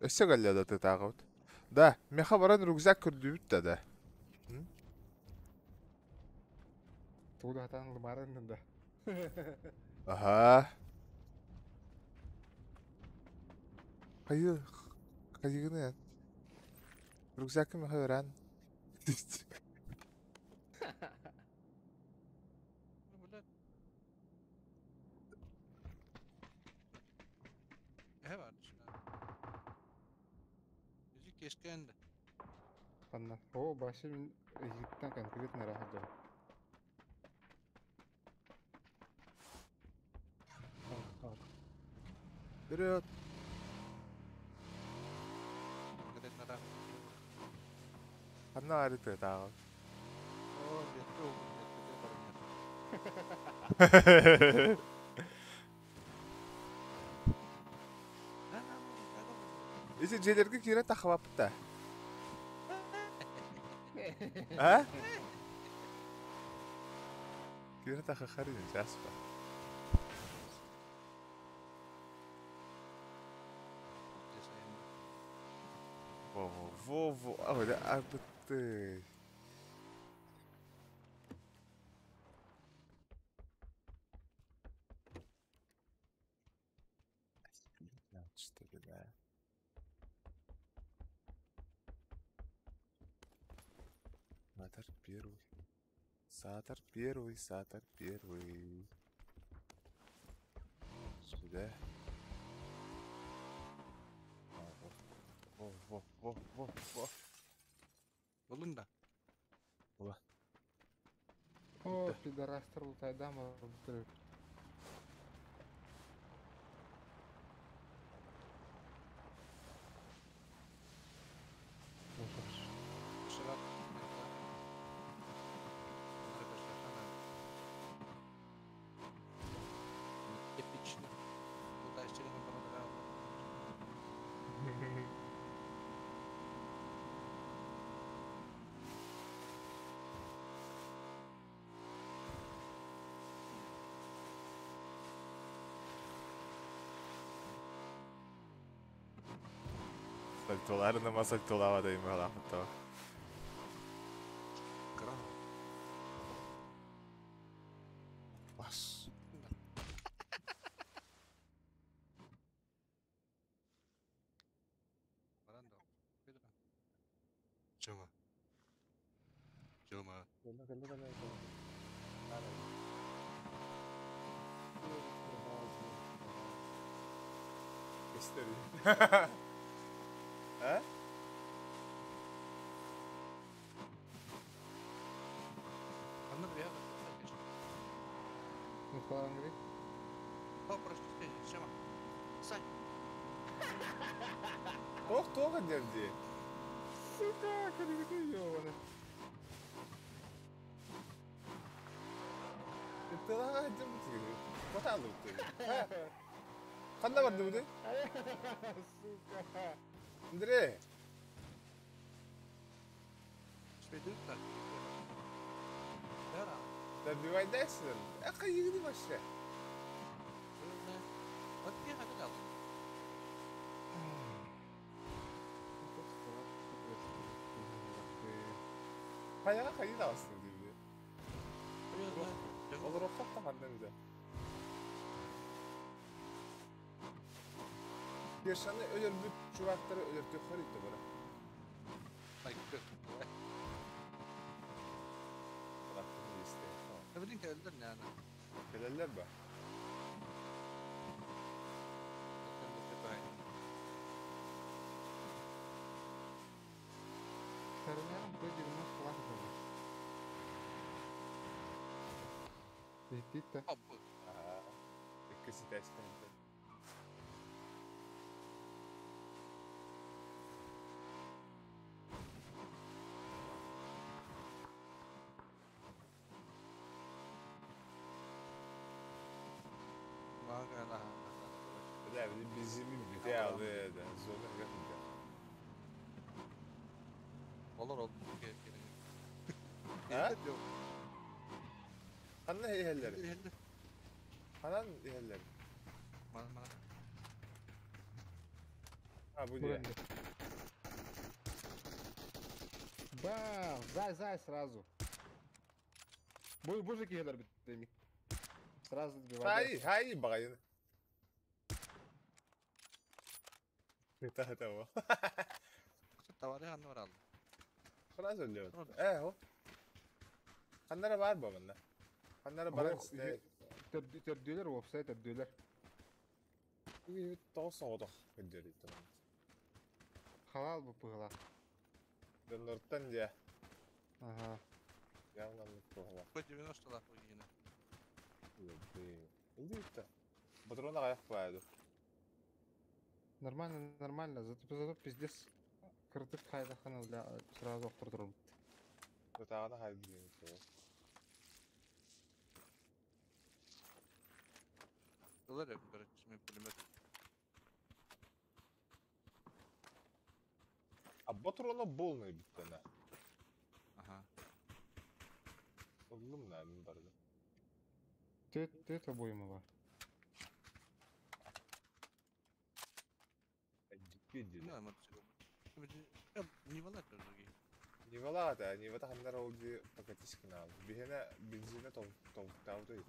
Speaker 1: Өссө кэлле да тытаагабыт. Да, меха баран рюкзак көрдүбүт да да.
Speaker 6: Тууда хатан лымарын да.
Speaker 1: Ага. Хайы, хайыгны. Рюкзакы меха баран.
Speaker 2: Ну, блядь. Эһэ бар ішіне. Бизи кешкен де.
Speaker 6: Анна. О, башы мин егиттен конкретно рахат жа.
Speaker 1: Вперед.
Speaker 2: Конкретно рахат.
Speaker 1: Ханна ари тытаагабыт.
Speaker 2: О, бетті ол, бетті де бар не.
Speaker 1: Isi дьиэлэргэ киирэн тахабаппыт да. А? Киирэн тахахар ини жаспа. Во во во во а абыты. Что да. Сатор первый. Сатор первый, сатор первый. Сюда. А, во, во, во, во, во.
Speaker 2: Булун да.
Speaker 6: О, пидорастер лутайдам бутырып.
Speaker 2: Шырат. Эпично. Лутайщигын барадыга.
Speaker 1: Сальтоларына ма сальтолава да има лапыттава. Бас.
Speaker 2: Баран да. Жома. Жома.
Speaker 1: Көстөр. А?
Speaker 2: Анна бияга.
Speaker 6: Ну, сказал Андрей.
Speaker 2: О, просто Сема. Сань.
Speaker 1: Тох тох дерди.
Speaker 6: Сука, как ты ёбаный.
Speaker 1: Тылаға дем бутыгы. Коталы бутыгы. Ханна барды бу?
Speaker 6: Сука.
Speaker 1: Андрей.
Speaker 2: Спейдүк так. Да.
Speaker 1: Добивай дальше. Ака йигини вообще.
Speaker 2: Вот я хотел.
Speaker 1: Хаяга хайы да басты диби. Olur o хатта хандан да. Першаны өлөрбүт чувактары өлөртө хоритте бара.
Speaker 2: Блин, кэллэр няна.
Speaker 1: Кэлэллэр ба.
Speaker 6: Шарняром П-90 лах было. Летит-то.
Speaker 1: Иккиси тэстен. Да, bizim bir aldı da zona yakında.
Speaker 2: Olur oldu.
Speaker 1: Ha? Ханна иһэллэр? Ханан иһэллэр?
Speaker 2: Мана мана.
Speaker 1: А, бу дия.
Speaker 6: Бам! Зай, зай сразу. Бу бужики иһэллэр бит. Сразу добивай.
Speaker 1: Хай, хай багайын. Это того.
Speaker 2: Товары ханна баралды.
Speaker 1: Сразу өлөт. Э, хо. Ханнара бар ба манна. Ханнара баран истэ.
Speaker 6: Төрдүлэр, вопсай төрдүлэр.
Speaker 1: Тоос оҕотох көрдөрүттэн.
Speaker 6: Халал бу пыгыла.
Speaker 1: Доннортан дия.
Speaker 6: Ага.
Speaker 1: Явно пыгыла.
Speaker 2: П-90 лах уйгина.
Speaker 1: Ылдыйта. Патрона каяк баады.
Speaker 6: Нормально, нормально. Зато, зато пиздец. Кырдык хайдахана для сразу охтордурум.
Speaker 1: Тагана хайдын.
Speaker 2: Ылар эп, короче, мен пулемет.
Speaker 1: А патрона полный биттена.
Speaker 2: Ага.
Speaker 1: Ыллым на мен барды.
Speaker 6: Ты ты обоймала.
Speaker 2: Ну, мотоцикл. Не валать тоже другие.
Speaker 1: Не валата, не вата ханнара олди покатись канал. Бихена бензина тол тол тауды.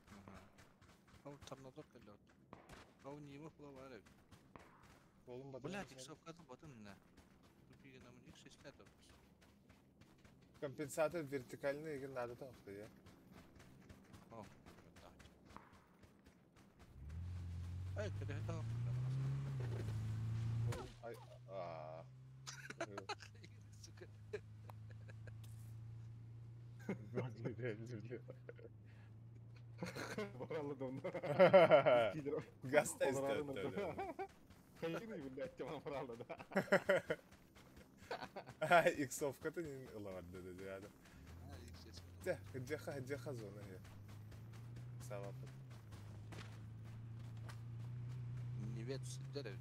Speaker 2: Ага. Ол торнадор кэллет. Ол не плавары.
Speaker 1: Олум батыр.
Speaker 2: Блядь, иксовкатын батын на. Тупиге нам X6
Speaker 1: Компенсатор вертикальный игр надо там, я.
Speaker 2: О, так. Ай, когда это?
Speaker 1: Ай, а.
Speaker 2: Сука.
Speaker 6: Баралы давно.
Speaker 1: Гаста истер.
Speaker 6: Хайгины, блядь, тема баралы, да.
Speaker 1: Иксовка-то не ладно, да, да. Где, где, где зона я? Салапа.
Speaker 2: Невец, дерев.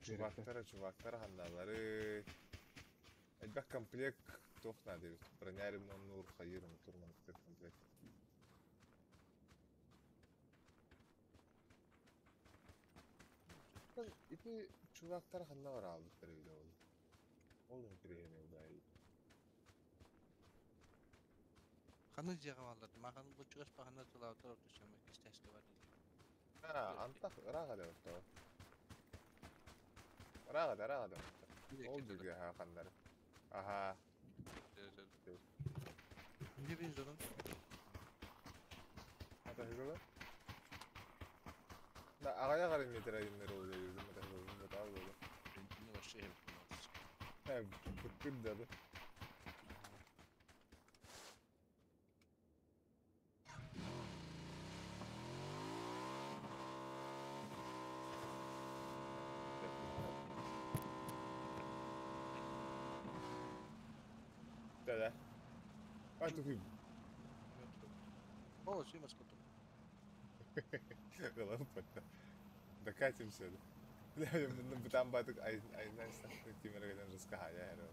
Speaker 1: Чувактара, чувактара ханналары. Элбэх комплект туох надо бронярим нур хайырым турман комплект. Ити чувактар ханна бар албыттар эбит ол. Ол интересный бай.
Speaker 2: Ханна жега алар. Махан бу чыгаш пахана тулаутар түшөмө кистесте бар.
Speaker 1: А, антах рага деп отто. Рага да, рага деп отто. Ол жерге ханнар. Аха.
Speaker 2: Не бензин?
Speaker 1: Мотоциклы. Да, аҕыйах эрэ метр айаннары үлэлиирбин мотоциклын бытаал буолуо.
Speaker 2: Бензини вообще иһэбит
Speaker 1: Ээ, быккыр да бу. Да-да. А, тугуй.
Speaker 2: О, Симас кутум.
Speaker 1: Ылан Докатимся. Да. Бытаан баатык айынан тимир раскахая эрэ.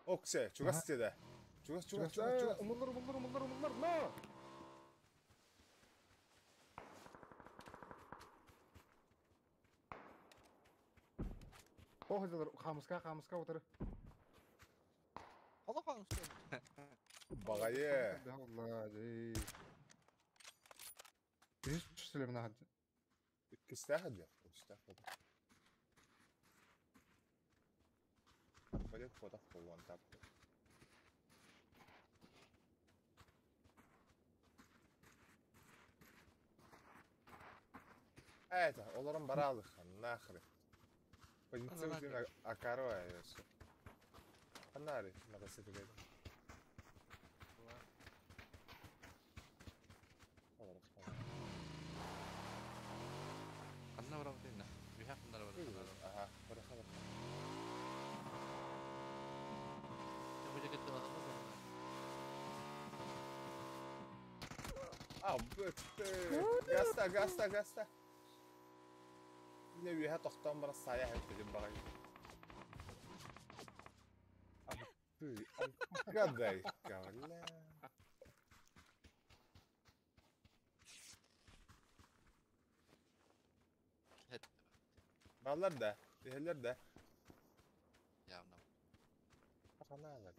Speaker 1: Оксе, чугас деді. Чугас, чугас, чугас, чугас.
Speaker 6: Умуллар, умуллар, умуллар, умуллар, на! Ох, хамыска, хамыска утары.
Speaker 2: Хола хамыска.
Speaker 1: Багайы.
Speaker 6: Allah, ey. Бир түстүлөр мына.
Speaker 1: Иккистээх диэ. Үстээх буолуо. Пойдет фото вон так. Это, олорон баралых, нахрен. Позиция акароя все. Анари, мотоцикл.
Speaker 2: Ханна барабытына. Биһа ханна барабытына.
Speaker 1: Ага, бараха бараха. А, бытты. Гаста, гаста, гаста. Не үөһэ тохтоон баран саайа хэттигин баҕай. Абытты, гадай-ка, бля. Баллар да, иһэллэр да.
Speaker 2: Явно.
Speaker 1: Ханаалар.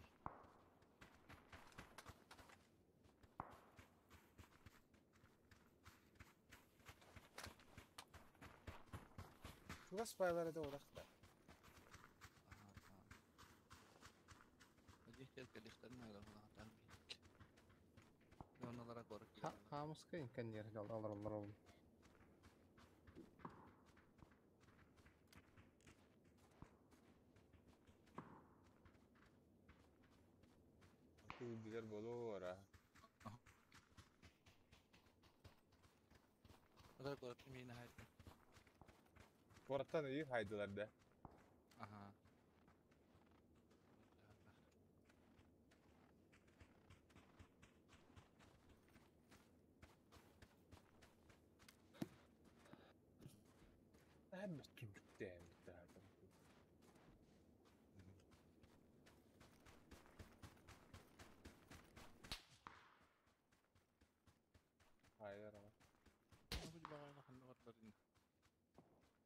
Speaker 1: Чугас байлар да урахта.
Speaker 6: Хамыска инкеннер, алар алар алар.
Speaker 1: Билер болор. Куораттан iyi хайдылар да.
Speaker 2: Ага.
Speaker 1: Түбүктээн Hayır ama.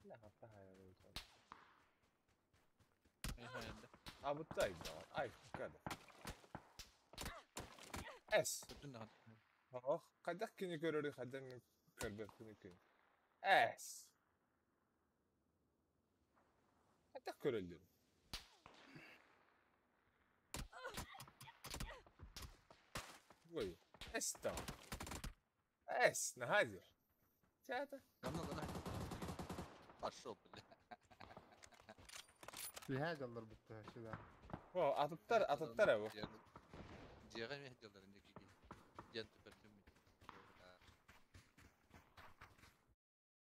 Speaker 1: La hatta hayır Абытай да. Ай, када. Эс. Ох, хайдах кини көрөрү хайдах мен көрбөппүн күн. Эс. Хайдах көрөллөр. Ой, эс та. Эс, наһаа Чата.
Speaker 2: Пошел, бля.
Speaker 6: Биһээ дьаллар бутта сюда.
Speaker 1: О, атыттар, атыттар бу.
Speaker 2: Дьиэҕэ эмиэ дьаллар инде киги. Диэн түпэртим.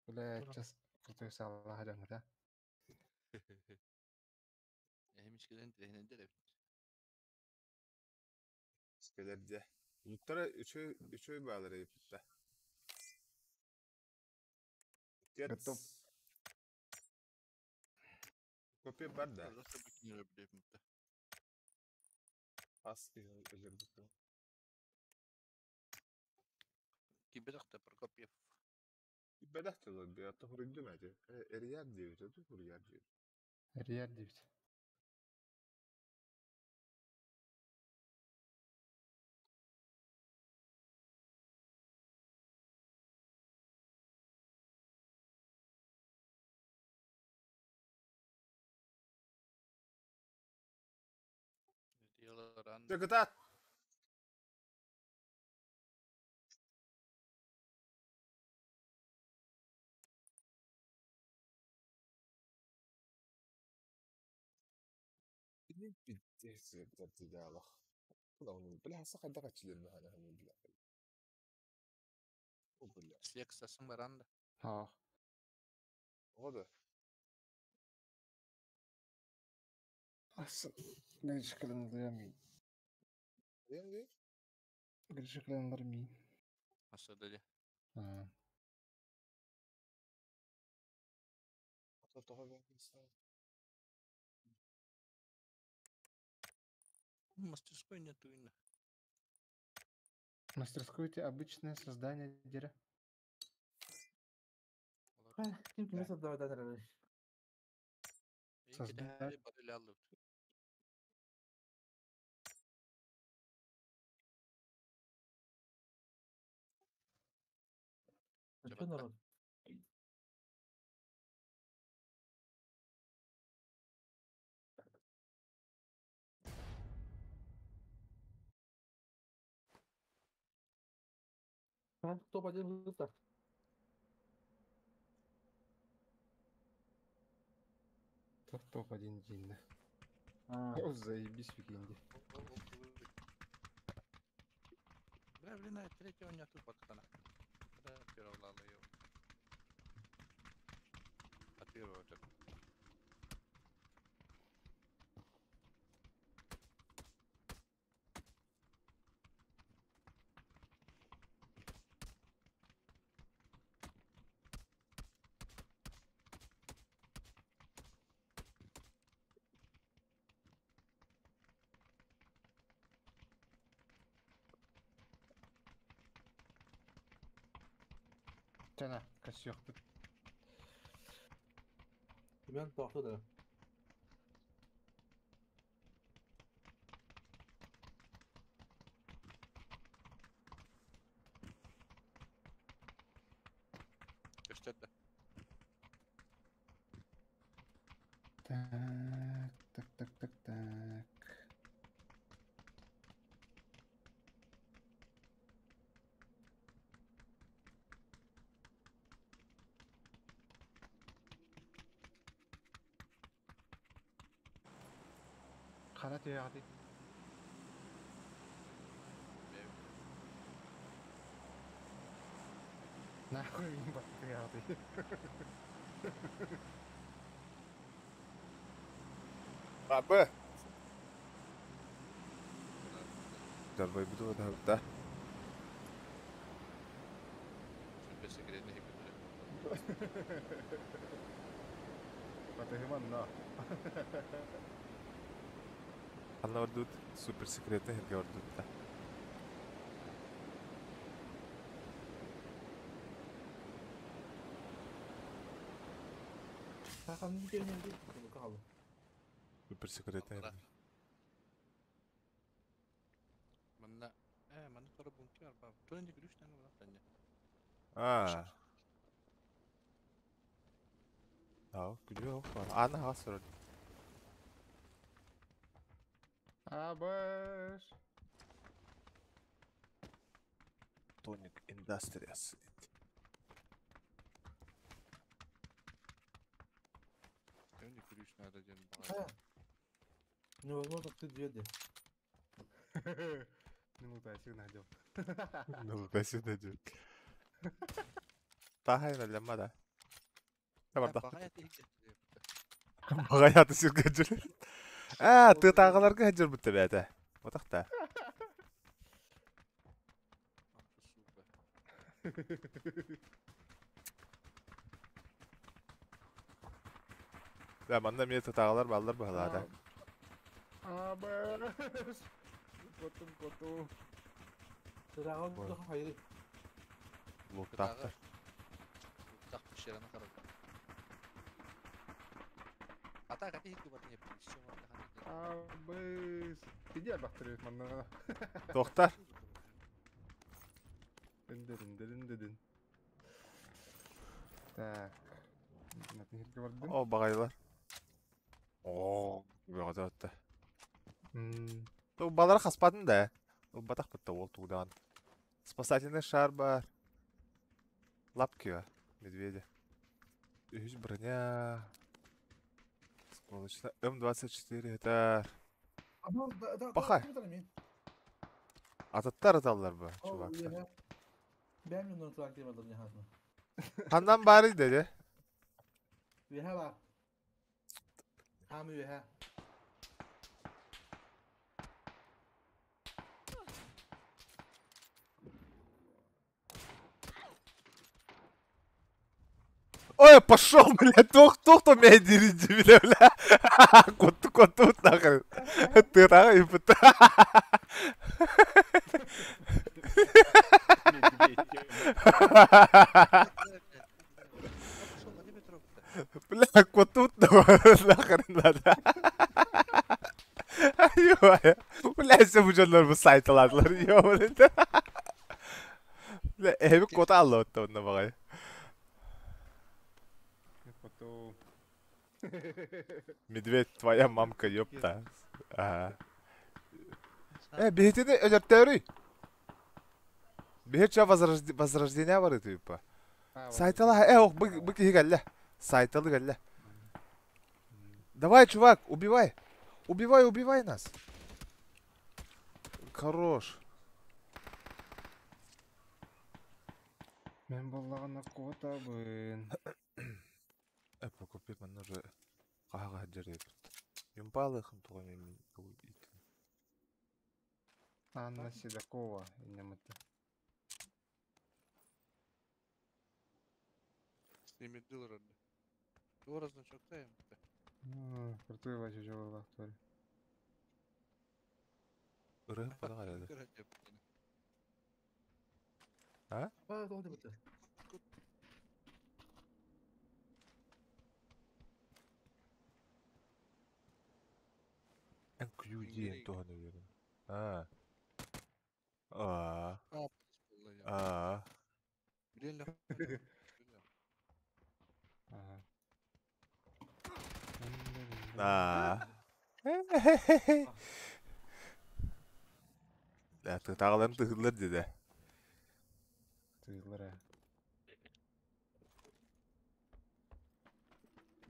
Speaker 6: Бля, сейчас крутой салла хадам да.
Speaker 2: Эһимичкелен тирэһинэн эбит.
Speaker 1: Скелерде. Луттара үчүй үчүй баалар эпитте.
Speaker 6: Готов.
Speaker 1: Копия бар да. Ас өлөрбүт.
Speaker 2: Кибедахта Прокопьев.
Speaker 1: Бедахтылар би ата хуруйдум эти. Эрияр диэбит, өтү хуруйар диэбит.
Speaker 6: Эрияр диэбит.
Speaker 2: Баран.
Speaker 1: Дьэ, кытаат! Бля, саха бля.
Speaker 2: Сексасын баран да.
Speaker 6: Ha.
Speaker 1: Ода.
Speaker 6: Asıl gıcıklandırmayın.
Speaker 1: Енді
Speaker 6: Gıcıklandırmayın.
Speaker 2: Асыда де.
Speaker 6: Ha.
Speaker 2: Мастерской нету инна.
Speaker 6: Мастерской те обычное создание дерева.
Speaker 3: Ким кими создавать эрэр?
Speaker 6: Создать.
Speaker 3: Ну что, народ? А, топ-1 выставка.
Speaker 6: Топ-1 день.
Speaker 3: А,
Speaker 6: О, заебись в викенде.
Speaker 2: Бля, блин, а третьего нету пацана. Когда первого лала его. От первого вот это.
Speaker 6: Тена, косёх.
Speaker 3: Семен тохту да.
Speaker 2: Көстөт да.
Speaker 6: Так, так, так, так, так. Қара түйе Нахуй им баттыгады.
Speaker 1: Бабы. Дарбай буду да да.
Speaker 2: Суперсекретный гипер.
Speaker 6: Батыгыман на.
Speaker 1: Анна ордут суперсекретный херге ордут да.
Speaker 3: Хаханын келген дейт, калды.
Speaker 1: Суперсекретный.
Speaker 2: Алла. Манна, манна тора бункер бар. Тура не ключ таңы бар таңы.
Speaker 1: А. Да, күлү бар. Ана хасыр.
Speaker 6: Абаш.
Speaker 1: Тоник Industries.
Speaker 2: Тура не ключ надо один
Speaker 3: А. Невозможно открыть дверь. де.
Speaker 6: Ну, да, сигнал дел.
Speaker 1: Ну, бәсі деді. Тахайна лямма да. Табарда. Бағаяты сирге жүр. А, ты тағаларға жүр бітті бәті. Отақта. Да, манда мен тағалар балдар бағалады.
Speaker 6: Абаш. Котум, котум.
Speaker 3: Тырагын
Speaker 1: Бар.
Speaker 3: тоху хайры.
Speaker 1: Лоттақтар.
Speaker 2: Так пещераны қарап. Ата қате хит бар не еще
Speaker 6: Абыс. Иди абахтырып манна.
Speaker 1: Тоқтар.
Speaker 6: Дын дын дын. Так. Натын бардым.
Speaker 1: О, бағайлар. О, бұғада өтті.
Speaker 6: М.
Speaker 1: Балары хаспатын да. Ылбатах бытта ол тугдаан. Спасательный шар бар. Лапки бар. Медведя. Үһүс броня. Сколочно. М24 это... Пахай. Ататтар аталлар бу, чувактар. Ханнан баарый деди?
Speaker 3: Үөһэ баар. Хаам үөһэ.
Speaker 1: Ой, пошел, бля, туох туох то мэдири бля, бля. Кутту кутту нахрен. Ты так и пыта. Бля, кутту нахрен надо. Ё, бля, все бу дьоннор бу сайталадылар. Ё, бля. Бля, эби кота алла отта онна багай.
Speaker 6: Потом.
Speaker 1: Медведь, твоя мамка, ёпта. Ага. Биһитини өлөртөөрүй. Биһит ча возрождение бар типа. Сайтала, ох, бы бы киһи кэллэ. Сайталы кэллэ. Давай, чувак, убивай. Убивай, убивай нас. Хорош.
Speaker 6: Мен боллагана куотабын.
Speaker 1: Покупи, манна уже каага жереп. Юмпалыхын туга мен
Speaker 6: Анна Седокова. Инемыты.
Speaker 2: С ними дылрады. Туора значок та
Speaker 6: Крутой вача жоллах твори.
Speaker 1: Ырыһын пана карады.
Speaker 3: А? Тоҕо дебите.
Speaker 1: NQD туһаны үйрен. А. А. А.
Speaker 6: Ага.
Speaker 1: А. Да, тағаларын тыгылар деди.
Speaker 6: Тыылара.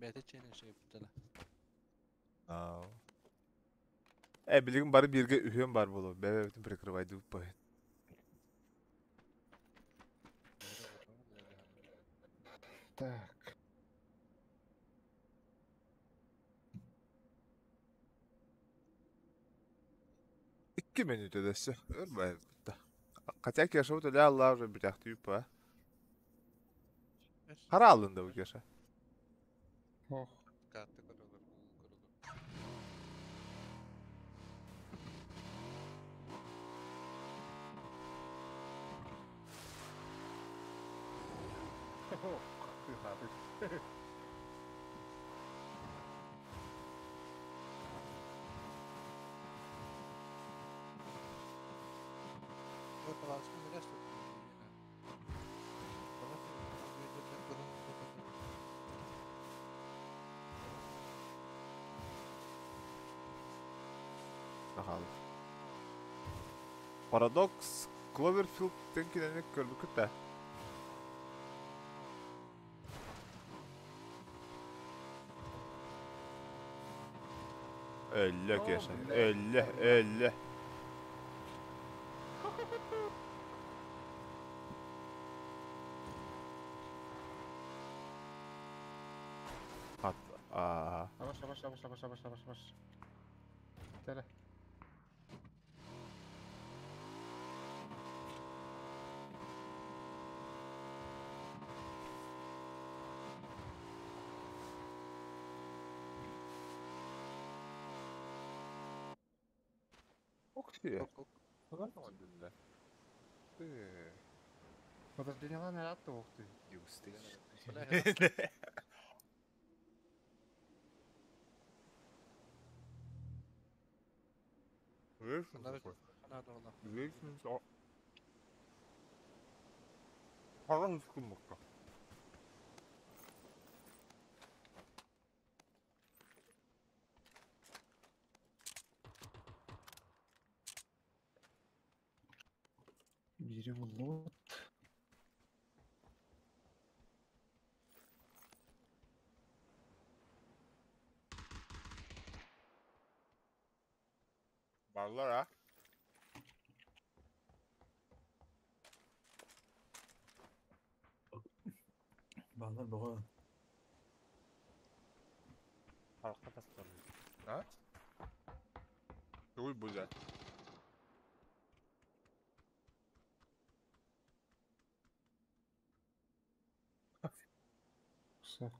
Speaker 2: Бәте чене şey бутала.
Speaker 1: Аа. Билигин бары бирге үһүөн бар болу. Бәбе бүтүн прикрывайды бу.
Speaker 6: Так.
Speaker 1: 2 минут өдөссө. Өрбай. Хотя Кеша вот ля Аллах уже битяхты юпа. Хара алынды бу Кеша.
Speaker 6: Ох.
Speaker 2: Карты көрөлөр, көрөлөр.
Speaker 6: Тыхаты.
Speaker 2: Вот аласың neresi?
Speaker 1: Ахал. Парадокс Кловерфилд тенкинени көрбүкүт да. Өллө Кеша. Өллө, өллө. Хат. А.
Speaker 6: Абаш, абаш, абаш, абаш, абаш, абаш, абаш. Теле.
Speaker 1: Ох ты.
Speaker 2: Ок,
Speaker 1: Ты.
Speaker 6: Подожди, ладно, рад ух ты.
Speaker 1: Мукка.
Speaker 6: Биири буллубут.
Speaker 1: Баллар а?
Speaker 3: Баллар бөҕө.
Speaker 4: Халка тастар.
Speaker 1: А? Тугуй бу дьэ?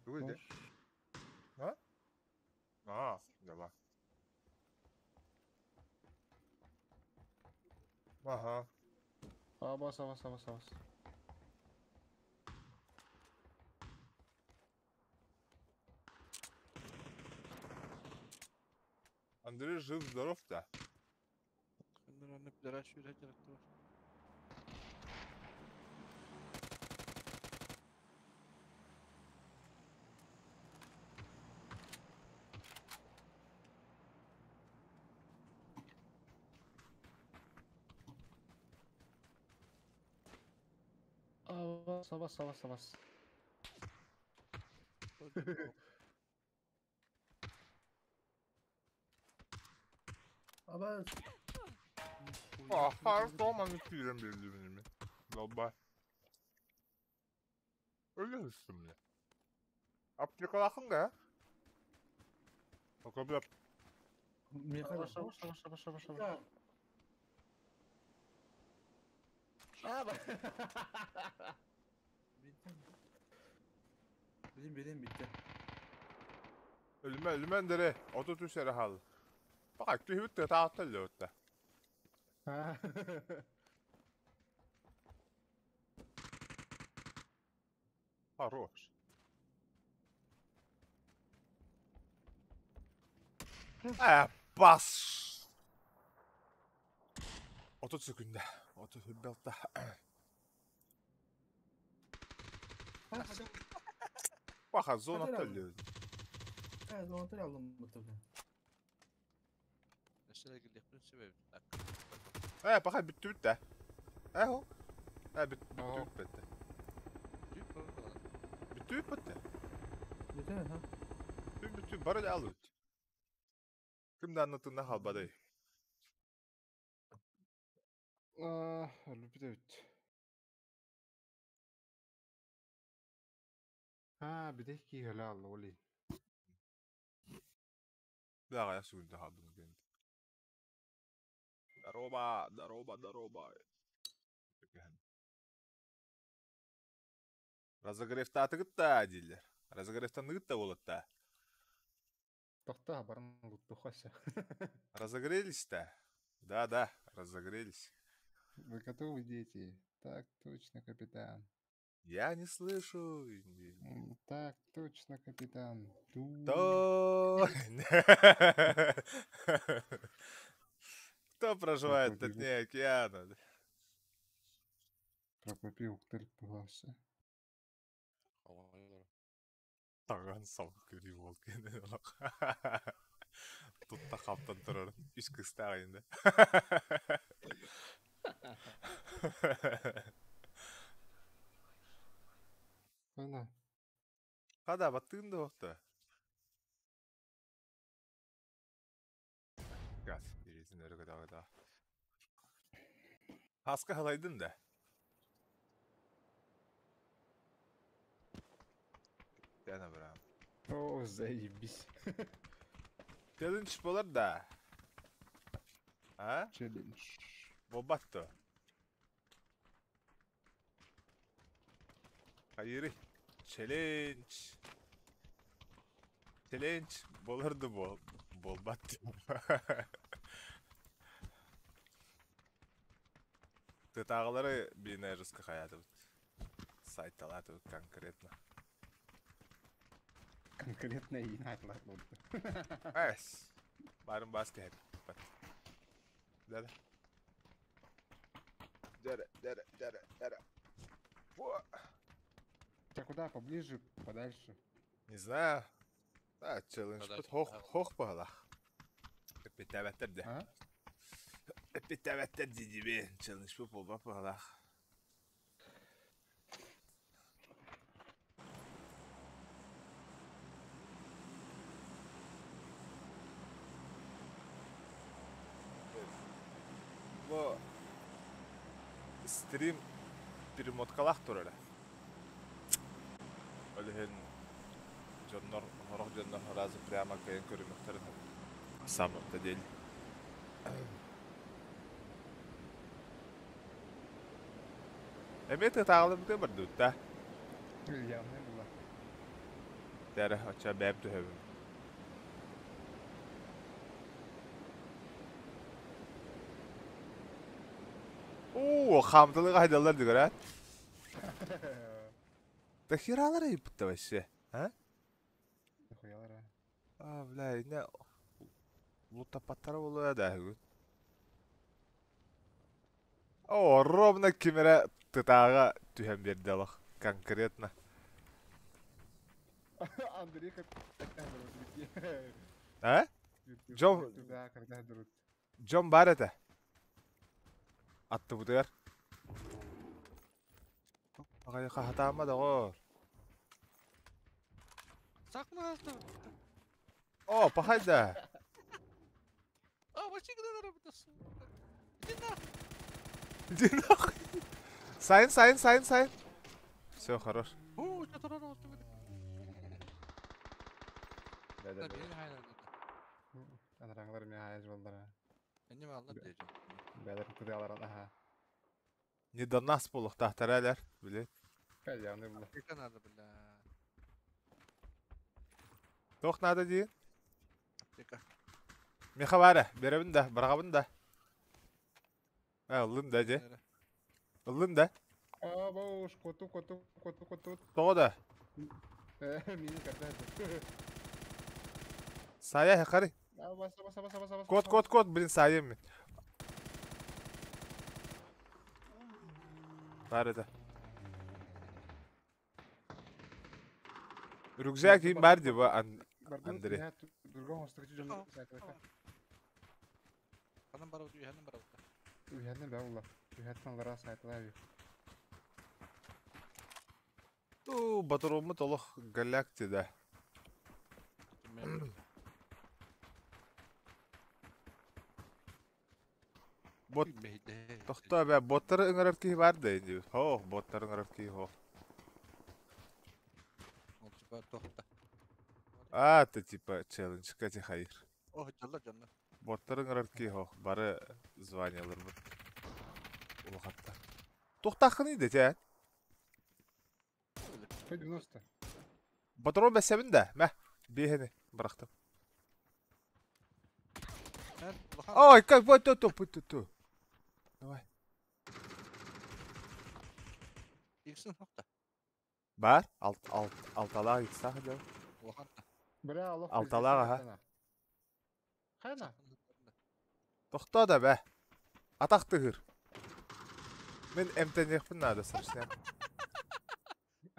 Speaker 1: Тугуй дьэ? А? А, давай. Ага.
Speaker 6: Абас, абас, абас, абас.
Speaker 1: Андрей жив-здоров-то?
Speaker 6: Абас, абас, абас, абас.
Speaker 3: Абас.
Speaker 1: А, хорошо, маны киирэн биэрдибин ими. Долбай. Өлө үстүм мне. Аптекалаахын да? Пока
Speaker 3: Миэхэ
Speaker 6: Абас, абас, абас, абас, абас, абас.
Speaker 3: Bitti. Benim benim bitti.
Speaker 1: Өлүмэ, өлүмэн дере. 33 эрэ хаалла. Баҕа, түһүбүт тыатааҕыттан өлүөбүт да. Хорош. Э, бас! 30 секунда. 30 белта. Баха, зона
Speaker 3: Hadi
Speaker 1: өлүөбүт.
Speaker 3: Evet, donatör aldım bu tabii.
Speaker 1: Э, баха бүттүбүт да. Э, хо. Э, бүт бүттүбүт бетте. Бүттүбүт бетте.
Speaker 3: Bitti mi? Ha?
Speaker 1: Бүтүн бүтүн бары да алыбыт. Ким да аннытына халбадай.
Speaker 6: Өлбүт эбит. А, биде ки хөлө алла оли.
Speaker 1: Да, я сүгүндө халбын ген. Здорово, здорово, здорово. Разогревтаатыгыт да дииллэр. Разогревтаныгыт да буолатта.
Speaker 6: Тохта барын луттухася.
Speaker 1: Разогрелись-то? Да, да, разогрелись.
Speaker 6: Вы готовы, дети? Так точно, капитан.
Speaker 1: Я не слышу.
Speaker 6: Так точно, капитан. Ту.
Speaker 1: То. Кто проживает на дне океана?
Speaker 6: Прокопил терпелася.
Speaker 1: Таган сал көрүй бол Тутта хаптан турар. Үс кыстаах инде.
Speaker 6: Ана.
Speaker 1: Хада баттыгын да оқты. Газ, ирезин өрі да да. Хаска халайдын да. Дәне бирам.
Speaker 6: О, заебись.
Speaker 1: Челлендж болар да. А?
Speaker 6: Челлендж.
Speaker 1: Болбатты. Hayır. Challenge. Challenge боларды бол болбатты. Тытағылары бейне жестко хаятыбыт. Сайтталатыбыт конкретно.
Speaker 6: Конкретно и айтылат болды.
Speaker 1: Эс. Барын бас кеп. Дәре. Дәре, дәре, дәре, дәре. Во.
Speaker 6: Тебя куда? Поближе, подальше?
Speaker 1: Не знаю. Да, челлендж
Speaker 2: Подальше,
Speaker 1: бит хох
Speaker 2: да.
Speaker 1: хох баалах. Битәбәттер дә.
Speaker 6: А?
Speaker 1: Эппиттээбэттэр дии-диибин, челленджпыт буолбат быһыылаах. Бу стрим перемоткалаах турара. Ол иһин дьоннор, сорох дьоннор сразу прямо кыайан көрүмүөхтэрин сөп. На самом-то деле. Эмиэ тытааҕыларбытыгар бардыбыт да?
Speaker 6: Явно было.
Speaker 1: Дээрэ, оччо бэйэм түһэбин. Оо, хаамталыга хайдаллар дигэрээт. Да хералар ыйыппытта вообще, а?
Speaker 6: Нахуялар, а?
Speaker 1: А, бля, инэ лутапаттара буолуо да үһүгүт. О, ровно ким эрэ тытааҕа түһэн биэрдэ олох, конкретно.
Speaker 6: Андрей как
Speaker 1: А? Дьон дьон баар этэ. Аттыбытыгар. Аҕай хаһатаама доҕоор.
Speaker 2: Сакма
Speaker 1: О, пахайда.
Speaker 2: А, вообще когда работа, сука. Иди нахуй.
Speaker 1: Иди нахуй. Сайн, сайн, сайн, сайн. Все, хорош.
Speaker 2: О, что-то рано.
Speaker 6: Да, да, да. Анараҥылар эмиэ хаайаж буоллара. Бээлэр тыаларан аха.
Speaker 1: Не до нас буолуохтаахтара элэр, били.
Speaker 6: Кальяны булла.
Speaker 2: Аптека надо, бля.
Speaker 1: Туох наада диин?
Speaker 2: Аптека.
Speaker 1: Миэхэ баар биэрэбин да, быраҕабын да. Э, ыллын да дьэ. Ыллын да.
Speaker 6: А, бауш, коту, коту, коту, коту.
Speaker 1: Тоҕо да?
Speaker 6: Э, мини карта.
Speaker 1: Сая хары.
Speaker 6: А, баса, баса, баса, баса, баса.
Speaker 1: Кот, кот, кот, блин, саайым. Баар этэ. Рюкзак им бар дии бу Андрей.
Speaker 2: Ханан барабыт, үһэнэн барабыт.
Speaker 6: Үһэнэн баа була. Үһэттэн лара сайталаа.
Speaker 1: Уу, батароммут олох галактия да. Бот тохтоо бэ, боттары ыҥырар киһи баар да диибит. Хоох, боттары ыҥырар киһи хоох.
Speaker 2: Ол типа тохта.
Speaker 1: А, ты типа челленджка тихайыр.
Speaker 2: О, дьоллор дьоннор.
Speaker 1: Боттары ыҥырар киһи хоох, бары званияларбыт улахаттар. Туохтааххыный да тээ?
Speaker 6: 90.
Speaker 1: Патрон бэссэбин да, мэ, биэһини бырахтым. Ой, как вот то то то то. Давай.
Speaker 2: Иксин хокта.
Speaker 1: Бар, алт алт алталаах иксаах дьон.
Speaker 6: Бля, алох.
Speaker 1: Алталаах аха.
Speaker 6: Хайна.
Speaker 1: Тохтоо да бэ. Атах тыһыр. Мин эмтэниэхпин наада срочно.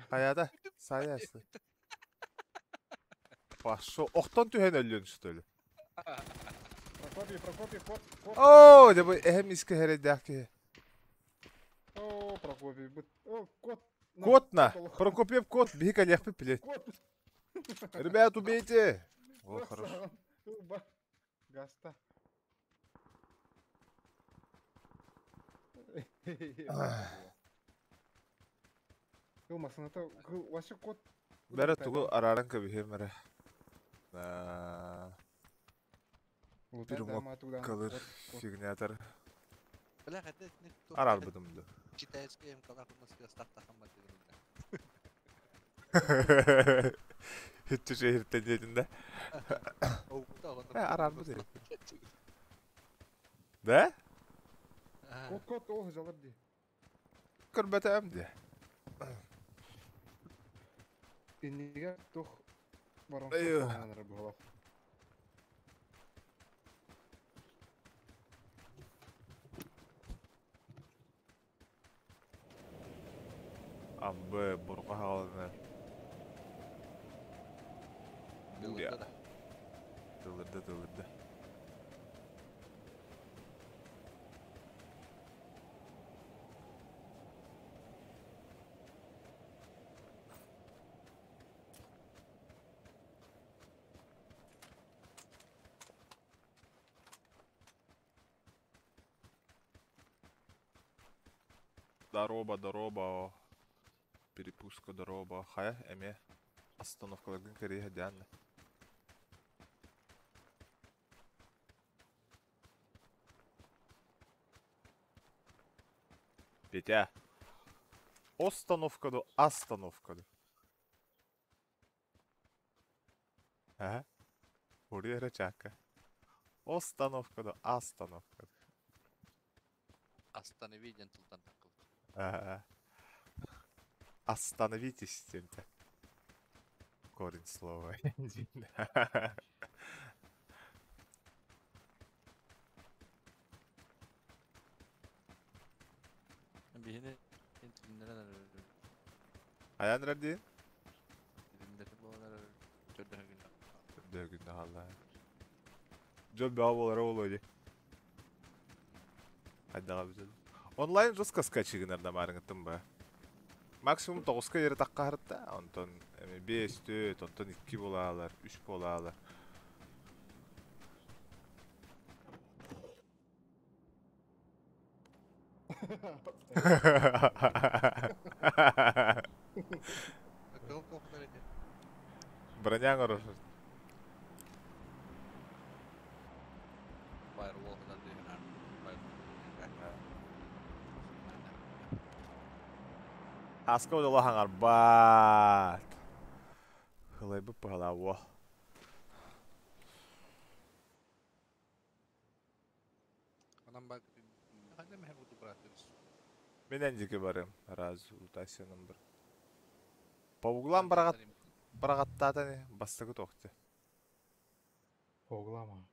Speaker 1: Хайата, саясы. Пошел. Охтон түһэн өллүн что ли?
Speaker 6: Прокопий, Прокопий, кот, кот.
Speaker 1: Оо, дьэ бу эһэм искэ эрэйдээх киһи.
Speaker 6: О, Прокопий, быт. О, кот.
Speaker 1: Кот на. Прокопьев кот, биһи кэлиэхпит билет.
Speaker 6: Кот.
Speaker 1: Ребят, убейте. О, хорошо.
Speaker 6: Гаста. Кыл масыната, кыл, вообще кот.
Speaker 1: Бэрэ тугу арааран кэбиһиэм эрэ. Перемоккалыр фигнятор. Араарбытым да.
Speaker 2: Китайская мкалар у нас стартахам
Speaker 1: Хитчи шehirтен диэтин да. Араарбыт Да?
Speaker 6: Кот кот ол жалар ди.
Speaker 1: Көрбөтөм ди.
Speaker 6: Инниге тух барон буолах.
Speaker 1: Амбы бурга хааланы. Буря. Тылырды тылырды. Дороба, дороба. Перепуска дороба. Хайа, эмиэ остановкаларгын кэрийэ сылдьаанна. Петя. Остановка ду, остановка ду. А? Уруй эрэ чаакка. Остановка ду, остановка ду.
Speaker 2: Останови диэн тылтан таххыбыт.
Speaker 1: Аа. Остановитесь диэнтэ. Корень слова.
Speaker 2: Биһини тилиннэрэн эрэр.
Speaker 1: Хайаан эрэр диин?
Speaker 2: Тилиннэрин буолан эрэр. Төрдөһө күннэ.
Speaker 1: Төрдөһө күннэ хаалла. Дьон бөҕө буолара буолуо дии. Хайдаҕа эбитэ Онлайн жестко скачи гынар да маарыҥыттан ба. Максимум тоҕуска диэри таххаһарта, онтон эми биэс, түөрт, онтон икки буолаалар, үс буолаалар. Броня оҥорор. Аска удала хаҥарбат. Ылайбыт быһалаа уо.
Speaker 2: Анам бар хайда мэһэ буду братырыс.
Speaker 1: Мин эндики барым. Раз утасиным бар. По углам бараҕат бараҕаттаатан бастакы туохты.
Speaker 6: По углам а.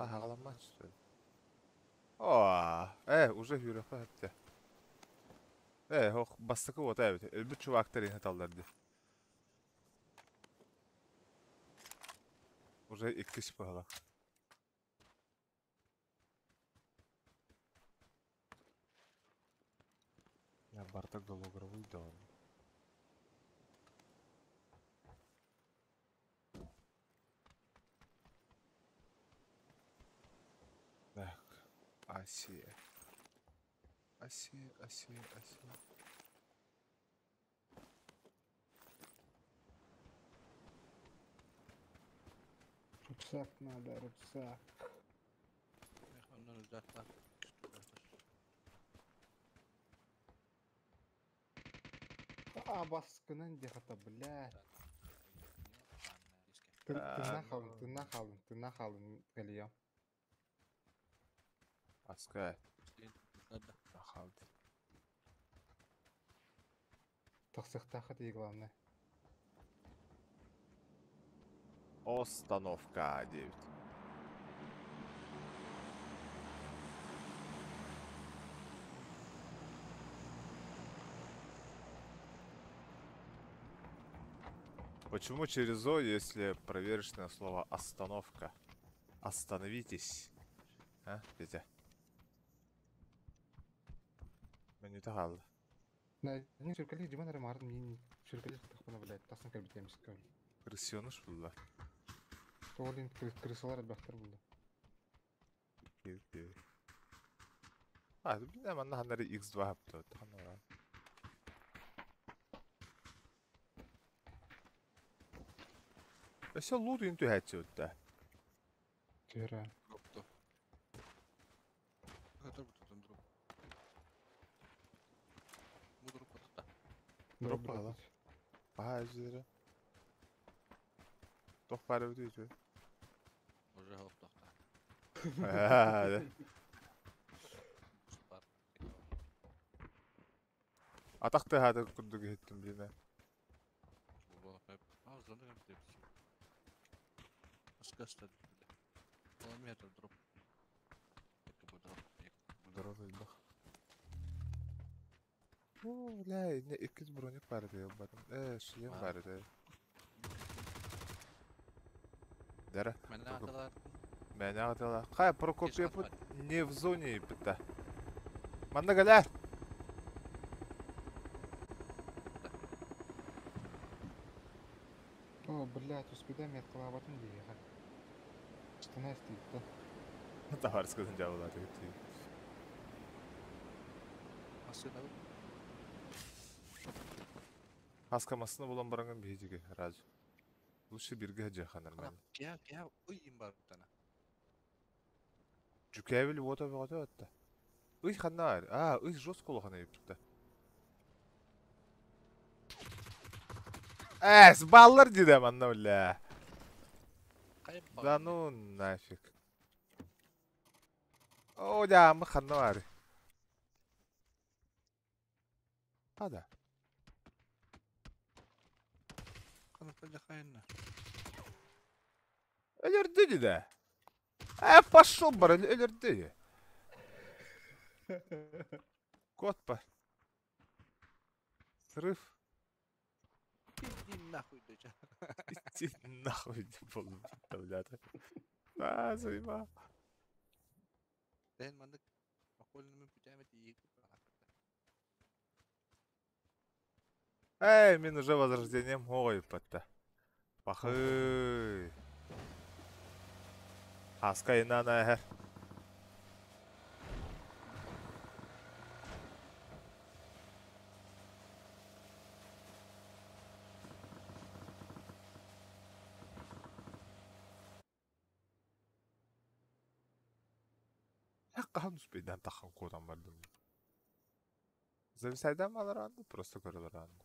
Speaker 1: Аһаҕаламмат что ли? О, уже хүрөххө хөптө. Ох, бастакы уота эбит. Өлбүт чувактар иһэ таллар дии. Уже иккис быһалаах. Я бардак голографый даҕаны. Так, Асия. Асия, Асия, Асия.
Speaker 6: Рюкзак надо, рюкзак.
Speaker 2: Оннун рюкзактаах.
Speaker 6: А, баскынан дехата, блядь. Тына халын, тына халын, тына халын, Галия.
Speaker 1: Аска. Халды.
Speaker 6: Тахсыхтаха дии главное.
Speaker 1: Остановка 9. Почему через О, если проверочное слово остановка? Остановитесь. А, Петя? Менюта хаалла.
Speaker 6: Не сүркэлии дьимэн эрэ маарым миин сүркэлии сыттахпына, блядь, тахсан кэлбитим скөл.
Speaker 1: Крысёныш булла.
Speaker 6: Тоҕо диэн крысалар элбэхтэр булла.
Speaker 1: А, билэ манна ханнары X2 хапты. Ханна Өссө лут үн түһээччи утта.
Speaker 6: Түһэрэ.
Speaker 2: Дропто. Дроп. Бу дроп атта.
Speaker 1: Дроп баала. Баа өзүлөрө. Тох бары бүтү.
Speaker 2: Уже хоп тохта.
Speaker 1: Атах тыһааты курдук иһиттим диэнэ. Дроп элбэх. Оо, бля, не иккис броник бар этэ ылбатым. Шлем бар этэ. Дара. Мээнэ аҕатыла. Хай, Прокопьевпут не в зоне иппитта. Манна кэлээ!
Speaker 6: О, блядь, успедай меткалаабатым диэхэ. Штана истиитте.
Speaker 1: Товарскатын дьаабылааты кыттыы.
Speaker 2: Массыынабыт.
Speaker 1: Хаска массыына булан бараҥын биһиги Радж. Лучше бирге дьиэхэ нормально.
Speaker 2: Киһа киһа ый барбытана.
Speaker 1: Дьүкээбил уота бөҕөтө атта. Ый ханна А, ый жестко улахан эбиппит. Эс, баллар дии манна бля. Да ну нафиг. О, да, мы ханна бар. Пада. Өлөрдү да. Э, пошел бар, өлөрдү. Кот па. Срыв.
Speaker 2: Иди нахуй, доча.
Speaker 1: Иди нахуй, блядь. А, заебал.
Speaker 2: Дэн маннык окольными путями тиийик.
Speaker 1: Эй, мин уже возрождением ой патта. Пахы. Хаска инана эхер. Хаһан успейдан тахан куотан бардым. Зависайдан баларанды, просто көрөлөранды.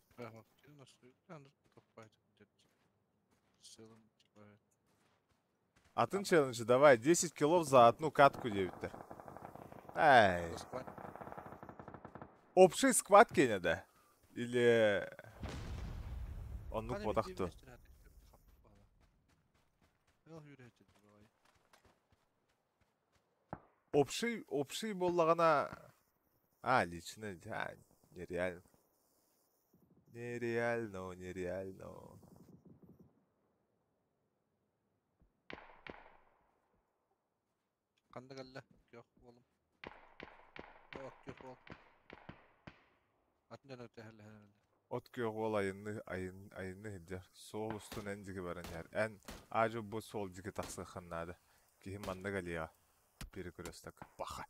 Speaker 1: Атын челлендж, давай, 10 килов за одну катку 9 Эй. Общий сквад кене да? Или... Оннук бодахту. Общий, общий боллагана... А, лично, а, нереально. Нереально, нереально.
Speaker 2: Қанда калла көх болым. Ок көх бол. Атын жана өтө
Speaker 1: От көх бол айынны айын айынны хиджер. Сол устун эн диги баран яр. Эн ажы бу сол диги тахсы ханнады. Кихим манна галия. Перекресток. Баха.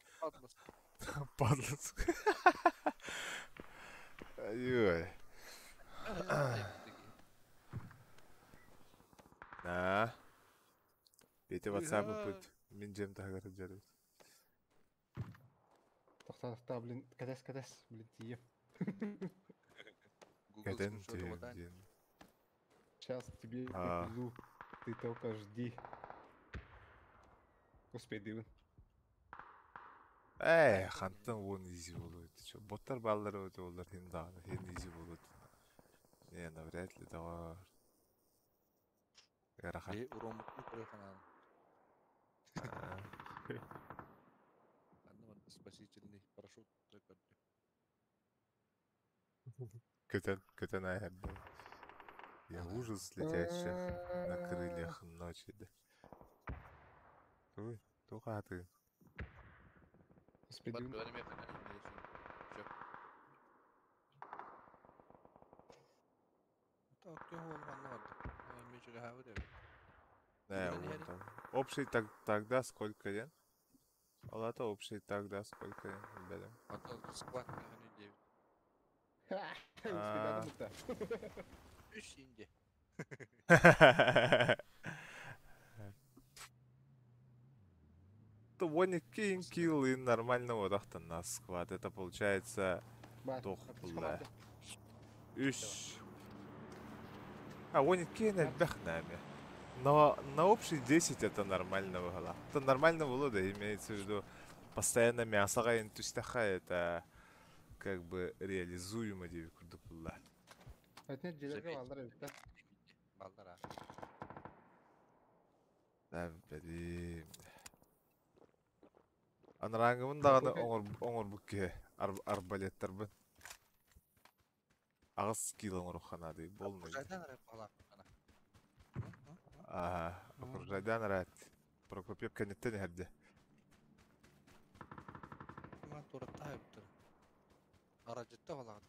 Speaker 1: Падлас. Ой. На. Бете WhatsApp ыппыт. Мин жем тагар жарып.
Speaker 6: Тохта, тохта, блин, кәтәс, кәтәс, блин, тиеп.
Speaker 1: Кәтен тием.
Speaker 6: Сейчас тебе привезу. Ты только жди. Успей дыбын.
Speaker 1: Эй, хантан вон изи болот. Чо, боттар баллары өтө олар хин дагы, хин изи болот. Не, навряд ли да. Ыарахан.
Speaker 2: Э, урон көрө. Спасительный парашют көрдү.
Speaker 1: Көтен, көтен айырды. Я ужас летящих на крыльях ночи. Да. Ой, тухаты.
Speaker 6: Успей дыбын.
Speaker 1: Да, вот там. Общий так, тогда сколько ден? Алата общий тогда сколько ден? Белем.
Speaker 2: А то склад не 9. Үш инде.
Speaker 1: То вон кин килл и нормально вот на склад. Это получается Тох, бля. Үш. А вон кин нами. Но на общий 10 это нормально было. Это нормально было, да, имеется в виду постоянно мясо интустаха это как бы реализуемо деп курдук булла.
Speaker 6: Этне жилерге балдар эбит да.
Speaker 2: Балдар а.
Speaker 1: Да, бери. Анраңымын даганы оңор оңор букке арбалеттер бын. Агыс кило оңор ханады болный.
Speaker 2: Жайдан арай бала.
Speaker 1: Ага, окружайдан рад. Прокопьев кенеттен хәбде.
Speaker 2: Ман туратта хайптыр. Аражытта бала.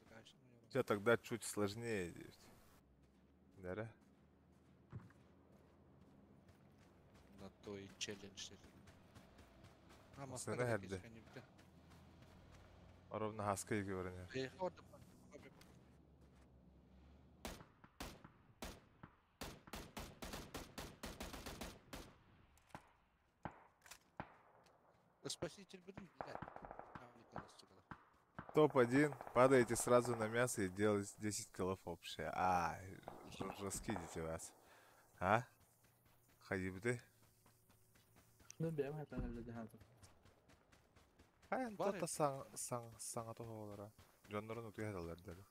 Speaker 1: Все тогда чуть сложнее. Да?
Speaker 2: На той челлендж.
Speaker 1: Масына хәбде. Ровно хаска иги баран иһэр.
Speaker 2: Эйиэхэ ордук. Спаситель бит, блядь.
Speaker 1: Топ-1, падаете сразу на мясо и делаете 10 киллов общее. А, раскидите вас. А? Хайыбды.
Speaker 3: Ну, бэм хатан эле хатан.
Speaker 1: Хайан
Speaker 2: Бар
Speaker 1: тота саң саң саҥа тоһоҕолоро. Дьоннорун утуйа сыталлар дии.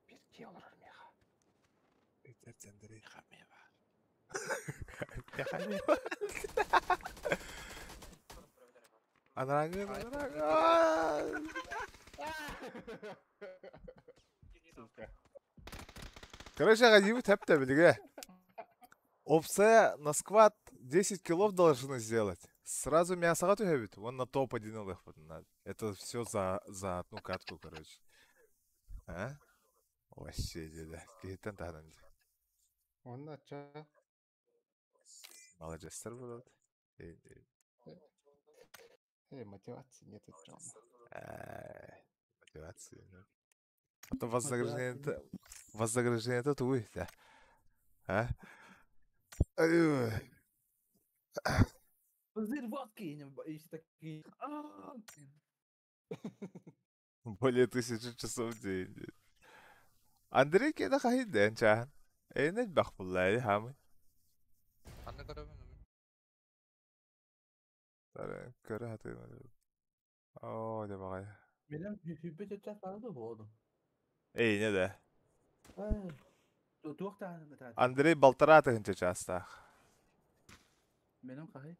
Speaker 6: Бир киһи олорор миэхэ.
Speaker 1: Эдэр Андрей.
Speaker 2: Хамева.
Speaker 1: Анарааҥҥы, анарааҥҥы.
Speaker 6: Сука.
Speaker 1: Короче, Гадимы тэптэ билигэ. Опция на сквад 10 киллов должны сделать. Сразу мясоҕа түһэбит. Уонна топ-1 ылыахпытын надо. Это все за одну катку, короче. А? Вообще, деді. Киһиттэн таһынан дии.
Speaker 6: Онно ча.
Speaker 1: Молодецтар будут.
Speaker 6: Мотивации нету Джона.
Speaker 1: Мотивации нет. А то вознаграждение вознаграждение тугуй, да. А? Ай,
Speaker 3: Пузырь водки! И все такие... «А-а-а».
Speaker 1: Более 1000 часов в день. Андрей кеда хахиден чахан. Эйнет бах буллай хамы.
Speaker 2: Анна көрөбүн.
Speaker 1: Тары көрө хаты. Оо, де багай.
Speaker 3: Менен хүппе чат барды болду.
Speaker 1: Эй, не да.
Speaker 3: Туох таһын это.
Speaker 1: Андрей 1500 чаастаах.
Speaker 3: Менен кахай.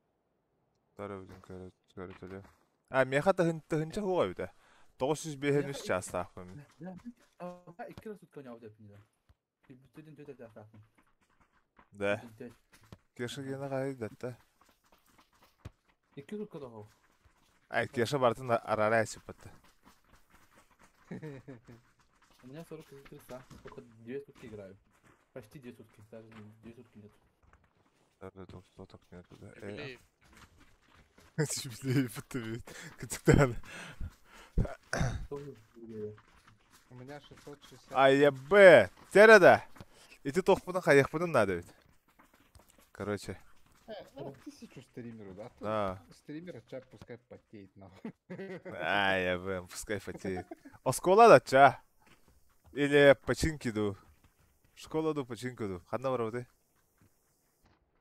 Speaker 1: Тары бүтүн көрө көрө төлө. А, меха тыһын тыһынча хуга бүтэ. 905 чаастаахпын.
Speaker 3: Да. А, икки сутка не аудио пинда. Бүтүн төтө жактаакмын.
Speaker 1: Да. Кеша гена кай датта.
Speaker 3: Икки сутка да хоо.
Speaker 1: Ай, Кеша бартын арара сипатта.
Speaker 3: У меня 43 часа. Только 2 сутки играю. Почти 2 сутки, даже не 2 сутки нет.
Speaker 1: Тары тоток нет да.
Speaker 2: Юбилей.
Speaker 1: Юбилей бит. Кытыктан.
Speaker 3: Тоже юбилей.
Speaker 6: У меня 660.
Speaker 1: Ай, я Б. Тереда. Ити тохпунун хайахпунун надо ведь. Короче,
Speaker 6: 1000 стримеру, да? Тут
Speaker 1: да.
Speaker 6: Стример чат пускай потеет, нахуй.
Speaker 1: Ай, я Б, пускай потеет. Оскола да ча. Или починки ду. Школа ду, починку ду. Ханна барабыты.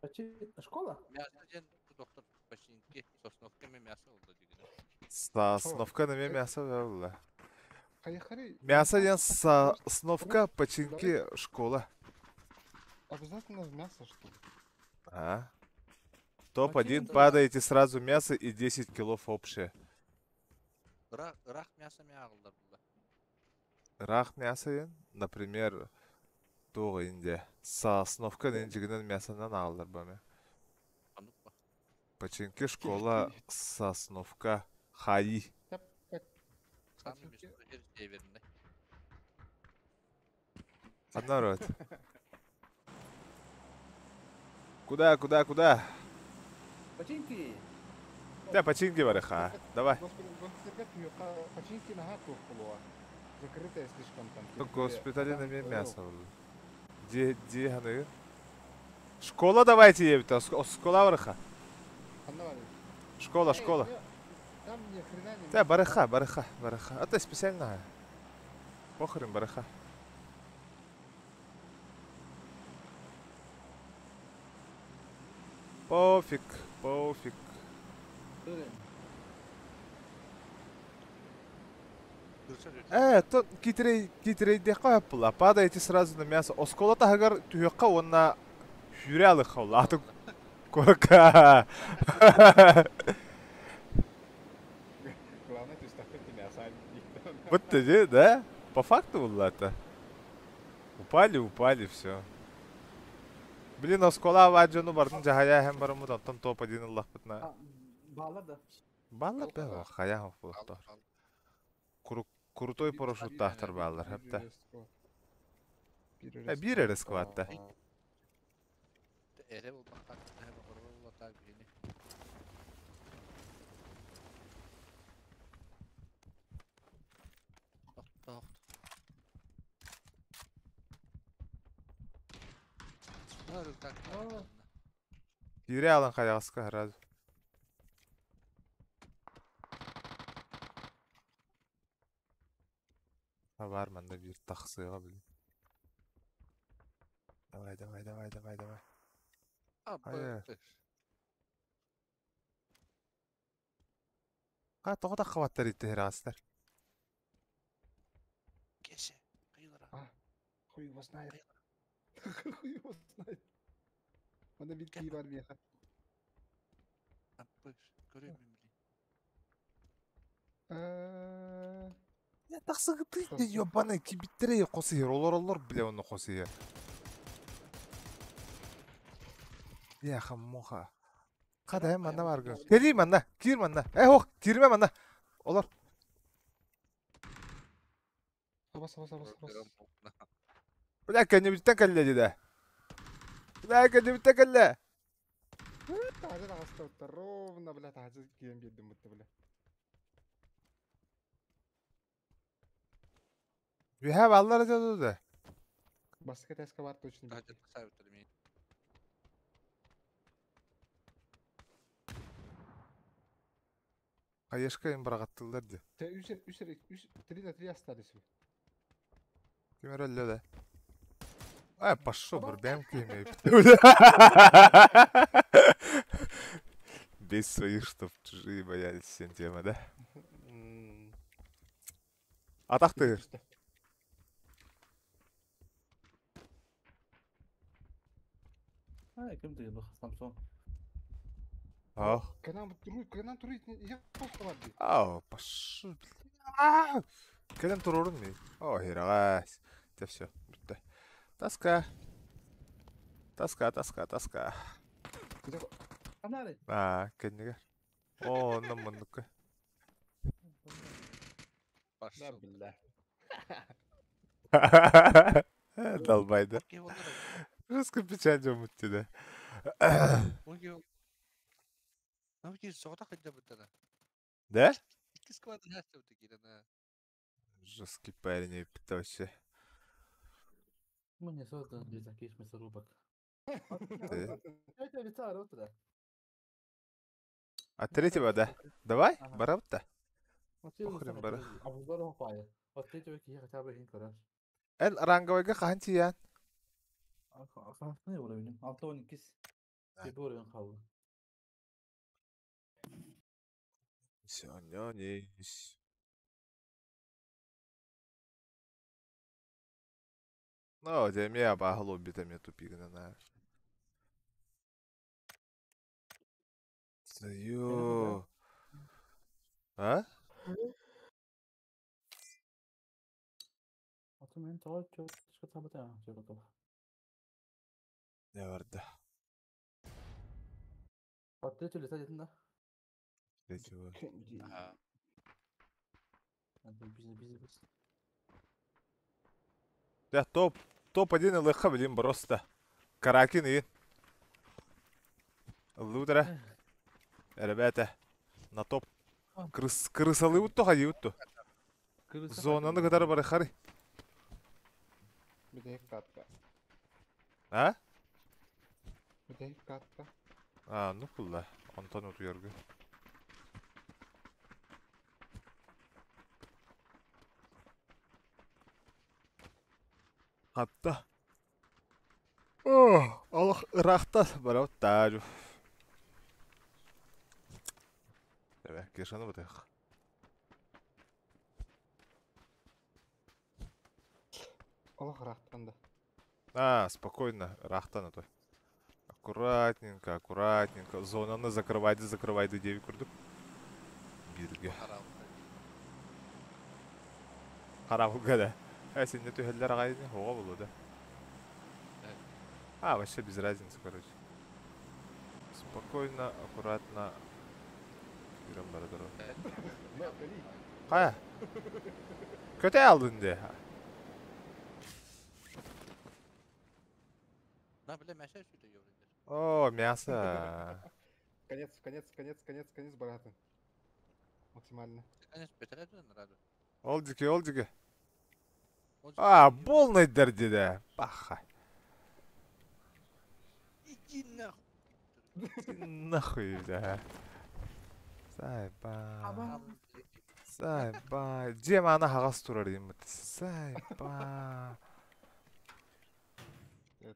Speaker 3: Почти школа?
Speaker 2: Мясо ден доктор починки. Сосновка ме мясо oldu дигин.
Speaker 1: Сосновка на мясо было.
Speaker 6: Поехали.
Speaker 1: Мясо ден сосновка, починки, школа.
Speaker 6: Обязательно в мясо, что ли?
Speaker 1: А? Топ-1
Speaker 3: Починки.
Speaker 1: падаете сразу мясо и 10 килов общее.
Speaker 2: Ыраах ыраах мясо ме агылдар булла.
Speaker 1: Рах мясо ден, например, туға инде. Сосновка ден жигинен мясонан алдар баме.
Speaker 2: Анук ба.
Speaker 1: Починки, школа, сосновка, хаи.
Speaker 2: Самый
Speaker 6: Починки.
Speaker 2: место жер северный.
Speaker 1: Одна рот. Куда, куда, куда?
Speaker 3: Починки!
Speaker 1: Да, починки барыха. Давай.
Speaker 6: Господи, господи, починки на хату была. Закрытая слишком там.
Speaker 1: Ну,
Speaker 6: территория.
Speaker 1: Госпитале
Speaker 6: Там
Speaker 1: на
Speaker 6: был.
Speaker 1: мясо. Где, где, ханы? Школа давайте, ебта. Школа барыха.
Speaker 6: Анна Валерьевна.
Speaker 1: Школа,
Speaker 6: Эй,
Speaker 1: школа.
Speaker 6: Там ни хрена не
Speaker 1: Да, барыха, барыха, барыха. А то специально. Похорон барыха. Пофиг, пофиг.
Speaker 3: Блин.
Speaker 2: Kırsa diyor.
Speaker 1: То китрей, китрей деха пла. Падаете сразу на мясо. Оскола тагар тюхка он на хюрялы хаула. А то корка.
Speaker 6: Главное, ты ставь мясо, а не
Speaker 1: Вот ты, да? По факту было это. Упали, упали, все. Блин, оскола ваджану бартын жахая хем барамут антон топ-1 Аллах бытна.
Speaker 3: А, Бала да.
Speaker 1: Балла бе, хая
Speaker 2: Ал, ал.
Speaker 1: Крутой парашюттаахтар бааллар хепте. Биир эрэ сквадта.
Speaker 2: Эре болбакка, эре болбакка бини. На рюкзак.
Speaker 1: Киире алан хайаҕаска сразу. А баар манна биир тахсыаҕа били. Давай, давай, давай, давай, давай. Хайа. Ха, тоҕо таххабаттар итти хираастар?
Speaker 2: Кеше. Кыйлара.
Speaker 6: А, хуй его знает. Хуй его знает. Манна биир киһи бар миэхэ.
Speaker 2: Аппыш. Көрүм мин били.
Speaker 1: Я тахсыгытый ебаный кибиттере хос иһэр олороллор бля онно хос иһэр. Бляха муха. Хада манна баргын. Кэлии манна, киир манна. Э ох, киирмэ манна. Олор.
Speaker 6: Абас, абас, абас, абас.
Speaker 1: Бля, кэннибиттэн кэллэ дии Бля, кэннибиттэн кэллэ.
Speaker 6: Таһырдьа таҕыста ровно, бля, таһырдьа киирэн биэрдим бутта, бля.
Speaker 1: Үһэ баллар этэ да.
Speaker 6: Бастакы этээскэ бар точно.
Speaker 2: Таһырдьа тахсаабыттар мин.
Speaker 1: Хаешка им быраҕаттылар дии.
Speaker 6: Те үс үс үс три на три остались.
Speaker 1: Ким эрэ өллө да. Ай, пошел, бэм киһи Без своих, чтоб чужие боялись, всем тема, да? Атах ты.
Speaker 3: А, ким ты, Самсон.
Speaker 1: Ах.
Speaker 6: Кэнэн туруй, я просто бар дии.
Speaker 1: Ау, пошел. Кэлэн турурун ми. О, херагас. Это все. Тоска. Тоска, тоска, тоска. А, кэннигэ. О, онно муннукка.
Speaker 6: Да, бля.
Speaker 1: Долбайды. Жестко печать умутти да. Да? Жесткий парень, вообще.
Speaker 3: Мы не созданы для таких мясорубок.
Speaker 1: А третьего, да? Давай, бараб-то. Похрен бара. Эн ранговойга хаһан тиийэн? Все, Ну, дьэ, эмиэ абааһы лоббита эмиэ тупигынан Ё. А? Не барда. Третьего. Да, топ, топ-1 ЛХ, блин, просто. Каракин и. Лутера. Ребята, на топ. Крыс, крысалы утто хади утто. Зонаны кытары бары хары.
Speaker 6: Бүтэһик катка.
Speaker 1: А?
Speaker 6: Бүтэһик катка.
Speaker 1: А, ну кулла. Онтон утуйаргы. Хатта. О, Аллах ырахта барау тажу. Давай, Кешаны бытых.
Speaker 6: Аллах ырахтан да.
Speaker 1: А, спокойно, рахтан а то. Аккуратненько, аккуратненько. Зонаны закрывайды, закрывайды деви курдук. Бирге. Харабылга да. Ә, сен не түһэллэр ағайны, оға болу да. А, вообще без разницы, короче. Спокойно, аккуратно. Yürüm бара дорога. Кая? Көтө алдын де.
Speaker 2: На, бля, мясо сюда ёбаный.
Speaker 1: О, мясо.
Speaker 6: Конец, конец, конец, конец, конец, богатый. Максимально.
Speaker 2: Конец, бетер раду.
Speaker 1: Олдики, олдики. А, полный дерди да. Паха.
Speaker 2: Иди нахуй.
Speaker 1: Нахуй, да. Сайба. Сайба. Дьиэм аана аһаҕас турар диэммит. Сайба.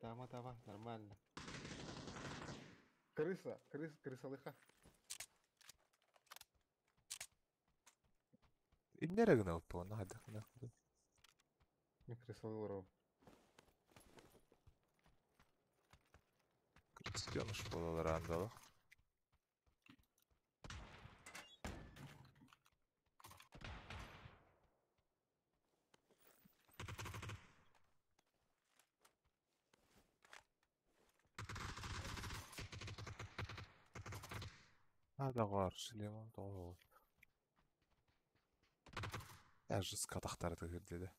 Speaker 6: Тама, тама, нормально. Крыса, крыс, крыса лыха.
Speaker 1: Иннэ эрэ гына оппуона хайдах гына.
Speaker 6: Не крыса лыров.
Speaker 1: Крестеныш буолалар аандалах. Доҕоор, шлемом тоҕо Жестко атахтары тыгыр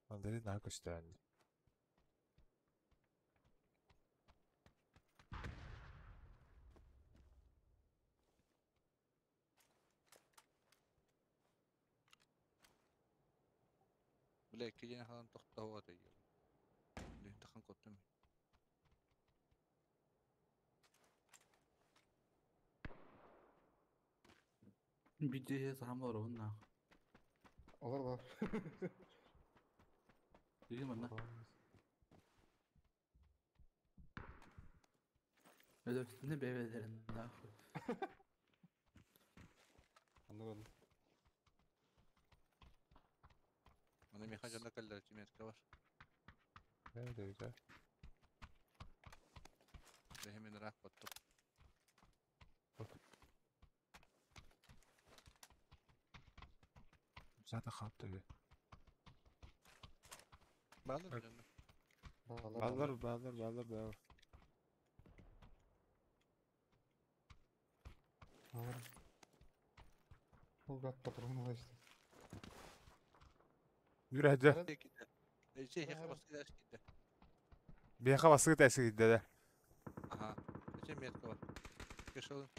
Speaker 1: Андрей наһаа көстөөн.
Speaker 2: Бля, киһини халан тохтоһуо тайыам. Тахан коттум.
Speaker 3: Видео саһам олоробун нах.
Speaker 6: Олор бар.
Speaker 3: Диги манна. Өлөрсүнэ бэбэлэрин нах.
Speaker 6: Анны көрдüm.
Speaker 2: Маны миха дьонно кэллэр тиметка бар.
Speaker 1: Да.
Speaker 2: Бэһимин ыраах коттум.
Speaker 1: Зата хаапта бе.
Speaker 2: Баалар дьонно.
Speaker 1: Баллар, баллар, баллар, баллар.
Speaker 6: Баллар. Ол гад патрон алайсты.
Speaker 1: Yürü Биэхэ басыгы тәсигидде да.
Speaker 2: Ага. Эче метка бар. Кешел.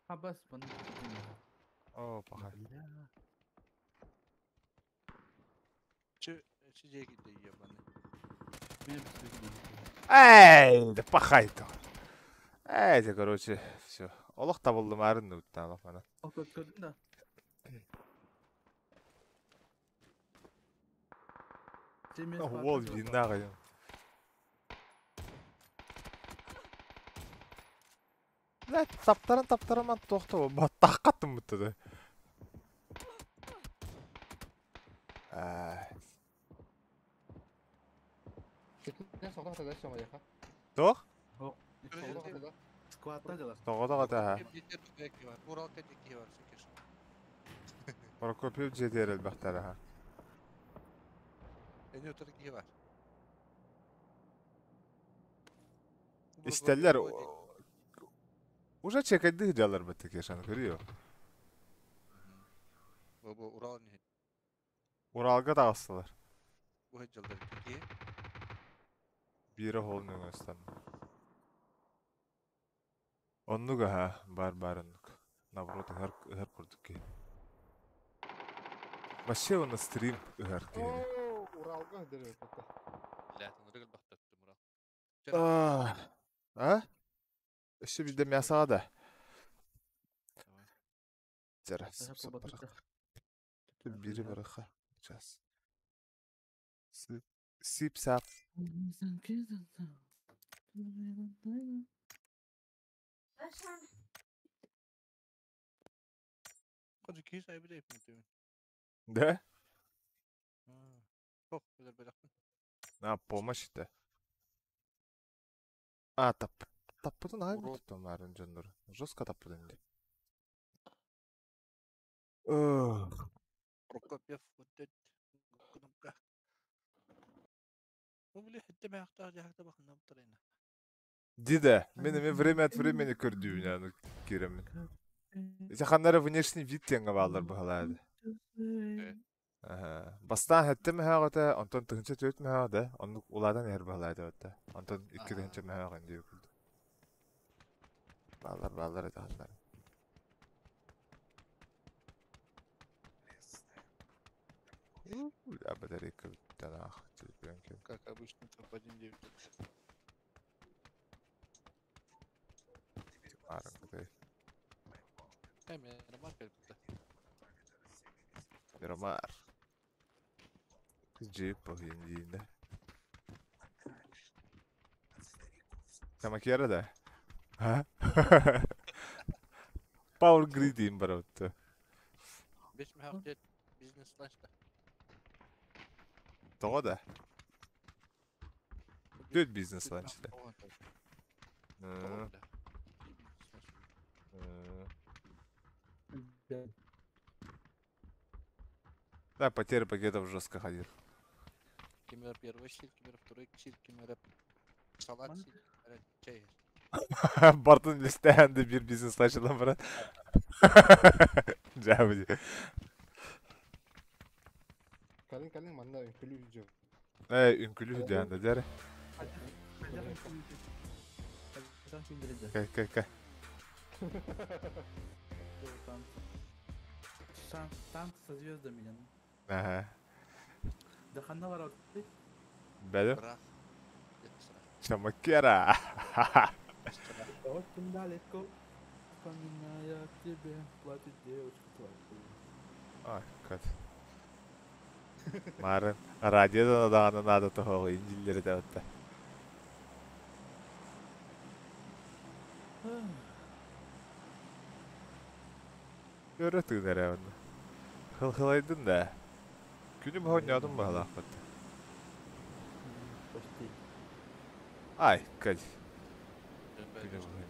Speaker 3: Хабас баны.
Speaker 1: О, паха.
Speaker 2: Чи чи жекиде ебаны.
Speaker 3: Мен бисигин.
Speaker 1: Эй, да пахай то. Эй, это, короче, все. Олох табылды марын нуттан олох мана.
Speaker 3: Окот көрдүм да.
Speaker 1: Ол вина гайым. Бля, таптаран таптаран ман тохто баттаққаттым бітті да.
Speaker 6: Кетнен соғда хатада сёма яха.
Speaker 1: Тоқ?
Speaker 6: Соғда хатада.
Speaker 3: Скватта делар.
Speaker 1: Тоға та.
Speaker 2: Урал кәдеки бар секеш.
Speaker 1: Прокопьев жетер элбэхтэр аха.
Speaker 2: Эни отыр ки бар.
Speaker 1: Истеллер уже чекайды жалар бітті кешаны көрüyor.
Speaker 2: Бу бу Урал не.
Speaker 1: Уралга тағыстылар.
Speaker 2: Бу хеджалдар ки.
Speaker 1: Бири хол нөңөстан. Оннук аха бар бар оннук. Наоборот ыһар ыһар курдук ки. Вообще он стрим ыһар киһини.
Speaker 6: О, Уралга дерек это.
Speaker 2: Ля, тыңрыгыл бахтаттым Урал.
Speaker 1: А? Өссө билде мясаға да. Жара, бири бараха. Сейчас. Сип сап.
Speaker 2: Кожу ки сайбы деп митим.
Speaker 1: Да?
Speaker 2: Ток билер беракпын.
Speaker 1: На помощь это. А, тап. Таппытын ай
Speaker 2: Урод.
Speaker 1: бутут марын жоннор. Жестко таппытын ди. Ох.
Speaker 2: Прокопьев вот это кнопка. Бу биле хетте маяктагы жакта бакын турайна.
Speaker 1: Диде, мен эме время от времени көрдүүнө аны киремин. Ханнара внешний вид теңге балдар бахалады. Ага. Бастан хетте мехагата, онтон тыгынча төт мехагата, оннук уладан эр бахалады отта. Онтон икки тыгынча мехаган дип күлдү. Балдар балдар это ханнара. Бля, батарейка бүттэ нах. Телефон кем.
Speaker 2: Как обычно, топ-1 9.
Speaker 1: Арыҥкытай.
Speaker 2: Камера марка это.
Speaker 1: Мирамар. Джип похуй да. Тамакера да? А? Power Grid им барабытты.
Speaker 2: Бес мехак бизнес ланчта.
Speaker 1: Тоҕо да? Дүт бизнес ланчта. Да, потеря пакетов жестко ходил.
Speaker 2: Кемер первый сил, кемер второй сил, кемер салат сил, кемер чай.
Speaker 1: Бартын листәһәнде бир бизнес ланчтан брат. Жабы.
Speaker 6: Калин калин манна үҥкүлүү видео.
Speaker 1: Э, үҥкүлүү диэн дәрі. Кэ кэ кэ.
Speaker 3: Танцы со звездами.
Speaker 1: Ага.
Speaker 3: Да ханна ворот.
Speaker 1: Бәле. Чамакера.
Speaker 3: Очень далеко. Вспоминая о тебе, платит девочка твоя.
Speaker 1: Ай, кат. Марын, радиодан даҕаны надо тоһоҕо индиллери да. Өрө тыын эрэ онно. Хыл-хылайдын да. Күнү баһон баһалаахпыт.
Speaker 3: Почти.
Speaker 1: Ай, кэл. Күнү баһон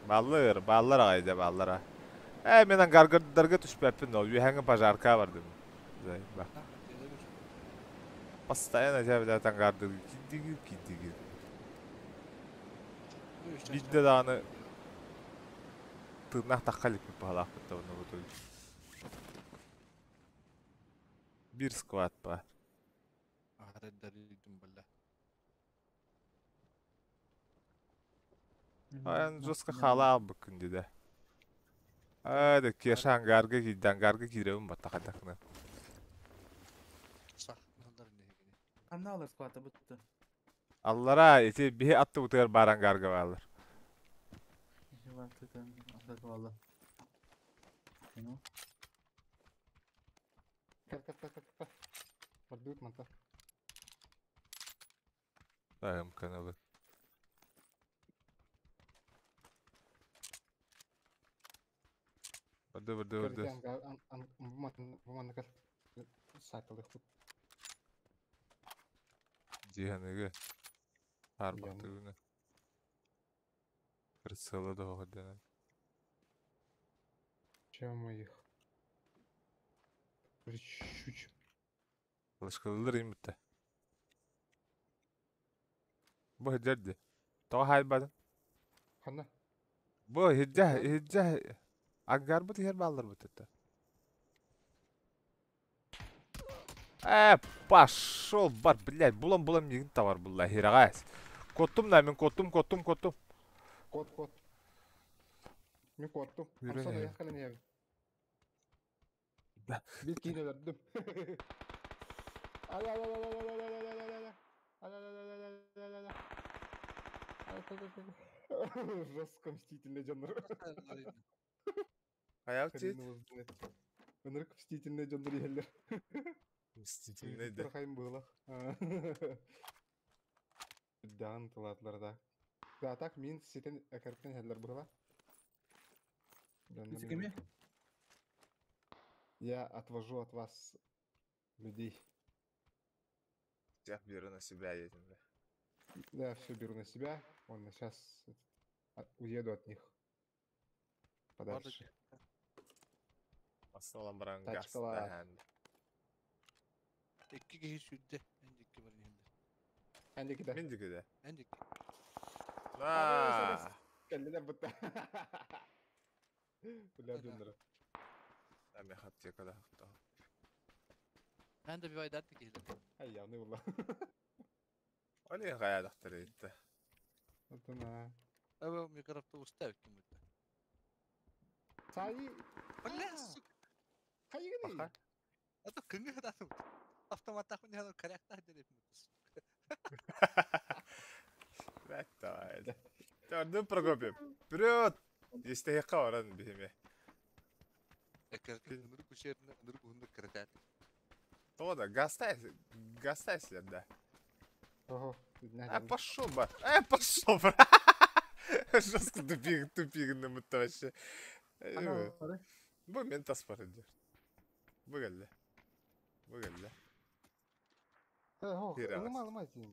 Speaker 1: Баллар, баллар ағайда, баллар. Э, мен ангардарга түшпәппин, ол үйәңі пожарка бардым. Ба. Постоянно тебя ангарды киддигир, киддигир. Бидде дааны тырнах таққалик баһалаахпыт да оны бутуй. Бир сквад ба. Аян жестко хала бүкін деді. Ай, кеша ангарга кидdi, ангарга киребин батта қадақны.
Speaker 3: Аналар сквата бутты.
Speaker 1: Аллара, эти бихи атты бутыгар бар ангарга балар.
Speaker 6: Кэл кэл кэл кэл кэл. Бардыбыт манта.
Speaker 1: Тайым каналы. Барды, барды, барды.
Speaker 6: Бу манна кэл. Сайталык.
Speaker 1: Диханыгы. Арбактыгыны. Прицелы да оғадана.
Speaker 6: Чем мы их? Чуть.
Speaker 1: Лышкылыр имитте. Бу хеджерди. Тоға хайбадын.
Speaker 6: Ханна.
Speaker 1: Бу хеджа, хеджа. Ангар бу тихер баллар бу. Э, пошел, бар, блядь, булам-булам деген товар булла, хирагас. Коттум да, мен коттум, коттум, коттум.
Speaker 6: Кот кот. Мен коттум. Амсада якалын ебин.
Speaker 1: Да.
Speaker 6: Бир кийин. Ай ай ай ай ай ай ай ай ай ай. Ай ай ай ай ай ай ай ай. Жестко мстительный дьоннор.
Speaker 1: Хаял тит.
Speaker 6: Ынырык мстительный дьоннор иһэллэр.
Speaker 1: Мстительный да.
Speaker 6: Хайым было. Дан тылатлар да. Да так мин ситен әкәртен хәлләр было.
Speaker 3: Кими?
Speaker 6: Я отвожу от вас людей.
Speaker 1: Всех беру на себя едем, да.
Speaker 6: Да, все беру на себя. Он сейчас уеду от них. Подальше.
Speaker 1: Асалам баран
Speaker 6: Тачкалар.
Speaker 2: Икки киһи сүүрдэ. Эн дикки бар иһэллэр.
Speaker 6: Әндеки да.
Speaker 1: Мен дикиде.
Speaker 2: Эн дикки.
Speaker 1: На.
Speaker 6: Кәллеләр бутта. Бля, дьоннор.
Speaker 1: Ами аптекада.
Speaker 2: Эн да бивайдар киһилэр.
Speaker 6: Ай, явный булла.
Speaker 1: Оли хаядахтар итте.
Speaker 6: Отына.
Speaker 2: Аба микроавтобус ким бутта.
Speaker 6: Сай.
Speaker 2: Бля, сука.
Speaker 6: Хайгыны.
Speaker 1: Баха.
Speaker 2: А то кыҥы хатаатым. Автоматтаахпын диэн коряктаах диэн
Speaker 1: Бэт давай. Төрдүн Прокопьев. Вперед! Истэһиэххэ баран биһиме.
Speaker 2: Эккэртин ынырык үсиэринэ ынырык уһуннук кэрэтээт.
Speaker 1: Тоҕо да гастай гастай силэр да.
Speaker 6: Ого,
Speaker 1: А пошел ба. Э, пошел ба. Жестко тупик, тупик намытта вообще. Бу мен таспар диир. Бу кэллэ. Бу кэллэ.
Speaker 6: Ого,
Speaker 1: Киирэ
Speaker 6: ылыма ылыма диин.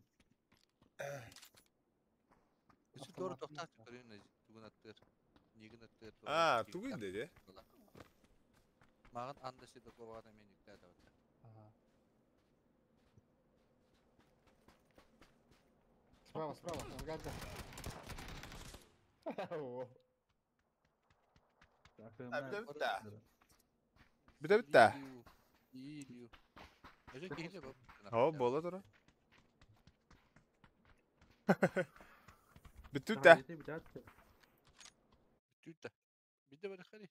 Speaker 2: Өссө туора тохтоох көрүн тугун аттыыр. Нигин аттыыр.
Speaker 1: А, тугуй деди?
Speaker 2: Маған анда Седоковаға мен үктәді.
Speaker 6: Ага. Справа, справа, ангарда. О,
Speaker 1: А, бүтэ бүтэ. Бүтэ бүтэ. О, бола тура. Бүтү
Speaker 2: Бүтүтэ. Бидде бары хари.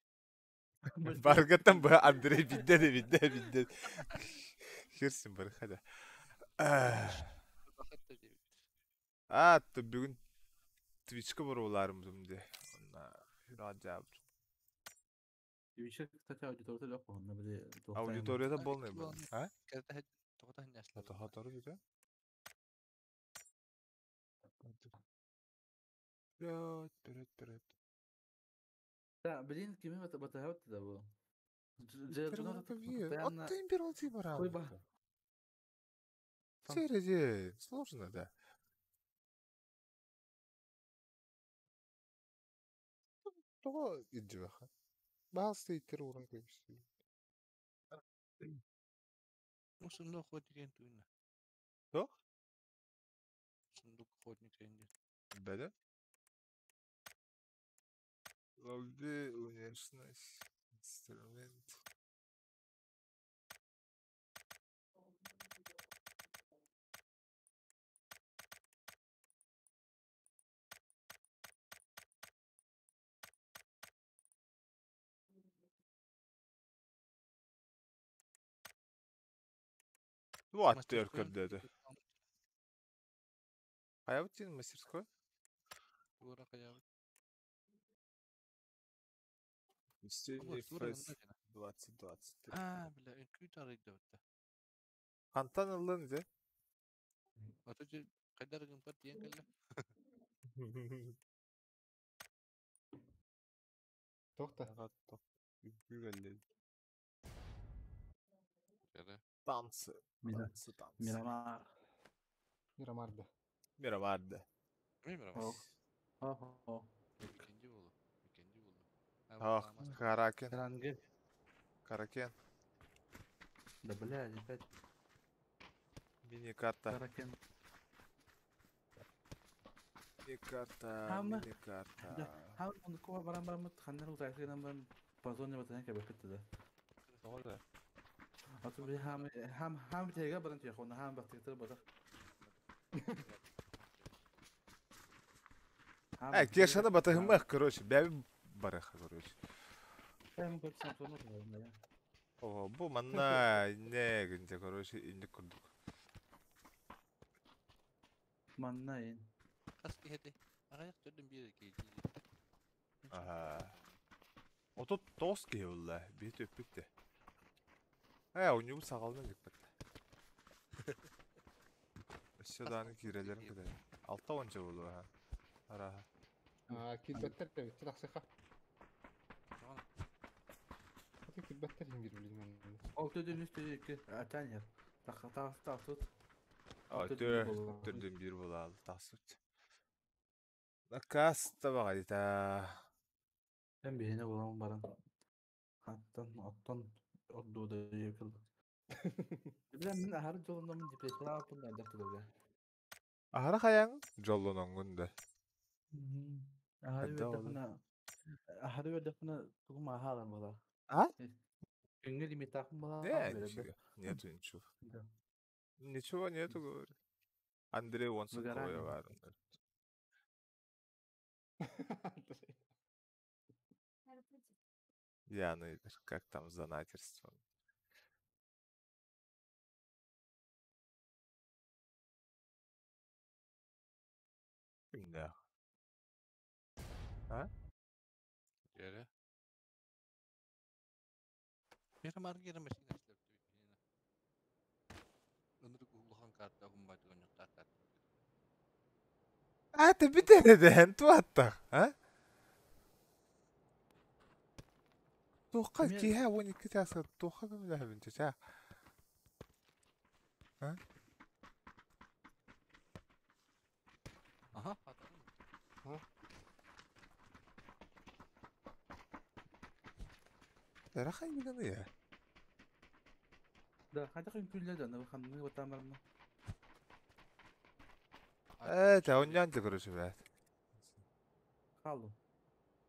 Speaker 1: Баргаттан бу Андрей бидде де бидде бидде. Херсин бар хада.
Speaker 2: Бахатта дейбит.
Speaker 1: А, то бүгүн Twitch'ка барууларым де. Онна хюраджаб.
Speaker 3: Твиче, кстати, аудитория жоқ болғанда бізде.
Speaker 1: Аудиторияда полный был. А?
Speaker 2: Кәртә тоғыта хинняслар.
Speaker 1: Это хатору видео? Вперед, вперед, вперед.
Speaker 3: Да, блин, кими батахавт да бу.
Speaker 1: Оттен бир баран. Середе, сложно, да. Того идживаха. Баалста иттер уран көбүс.
Speaker 2: Сундук охотник туйна.
Speaker 1: Тох?
Speaker 2: Сундук охотник энди.
Speaker 1: Бәдә? Лови внешность, инструмент. Вот көрдөдү. Хаябыт дин мастерской?
Speaker 2: Тура хаябыт.
Speaker 1: Мистерий Фест 2023.
Speaker 2: А, бля, үнкүү тарыйды битте.
Speaker 1: Хантан ыллын де?
Speaker 2: Ата же кайдар гымпар диэн кэллэ.
Speaker 6: Тохта.
Speaker 1: Үнкүү кэллэ. Танцы. Танцы, танцы.
Speaker 3: Мирамар.
Speaker 6: Мирамарда.
Speaker 1: Мирамарда.
Speaker 2: Мирамар.
Speaker 3: Охо.
Speaker 2: Икенди болу. Икенди болу.
Speaker 1: Ах, Каракен.
Speaker 3: Карангель.
Speaker 1: Каракен.
Speaker 3: Да блядь, опять.
Speaker 1: Мини-карта.
Speaker 3: Каракен.
Speaker 1: Мини-карта, мини-карта.
Speaker 3: Хам, онукова баран баран ханнар утайсыгынан баран базоне батан кебепетти да.
Speaker 1: Тоҕо
Speaker 3: Аты би хам хам хам теге баран түйе хам баттыктыр батах.
Speaker 1: Э, Кешаны батыгымах, короче, бәби барыха, короче.
Speaker 3: Эм көрсөм сону да.
Speaker 1: О, бу манна не гинде, короче, инник курдук.
Speaker 3: Манна ин.
Speaker 2: Хас киһети. Ағаяқ түрден бир кейди.
Speaker 1: Ага. Ото тоос киһи булла, бии төппүт Э, у него сагалынан дикпет. Өссө дааны киирэлэрин кытары. Алта онча болу аха. Араха.
Speaker 6: А, килбеттер да битти тахсыха. Аты килбеттер хим бир билим.
Speaker 3: Ол төдөн үстө екі атанер. Тақ тақ тақ тут.
Speaker 1: А, түрден бир була тахсыт. Накаста багайта.
Speaker 3: Мен бихине болам баран. Хаттан оттон ордуда екил. Билем мен ахар жолунда депрессия алып да дакты.
Speaker 1: Ахара хаяң жоллоноңгун да.
Speaker 3: Ахар
Speaker 1: Хадда ол.
Speaker 3: вердехна ахар вердехна тугум ахалан бала.
Speaker 1: А?
Speaker 3: Күнгө лимитахым бала.
Speaker 1: Не, нифига. Нету ничего.
Speaker 3: Да.
Speaker 1: Ничего нету, говорит. Андрей вон
Speaker 3: Выгорание.
Speaker 1: бар. Яна, как там с донатерством? Күннээх. А?
Speaker 2: Дьэрэ. Фермаргера машина Ынырык улахан карта умбайтыган ньуктаах
Speaker 1: А, ты бүтэрдэн туаттах, а? Туохха
Speaker 3: Эмиэ-
Speaker 1: киэһэ 12 чааска туохха көмөлөһөбүн чачаа? А?
Speaker 2: Аха, хатан.
Speaker 1: Эрэ хайыганы я?
Speaker 3: Да, хайдах үҥкүүллэр да, аны ханныгы батаан бараммын.
Speaker 1: Ээ, тэ онньоон да көрөсү бээт.
Speaker 3: Хааллым.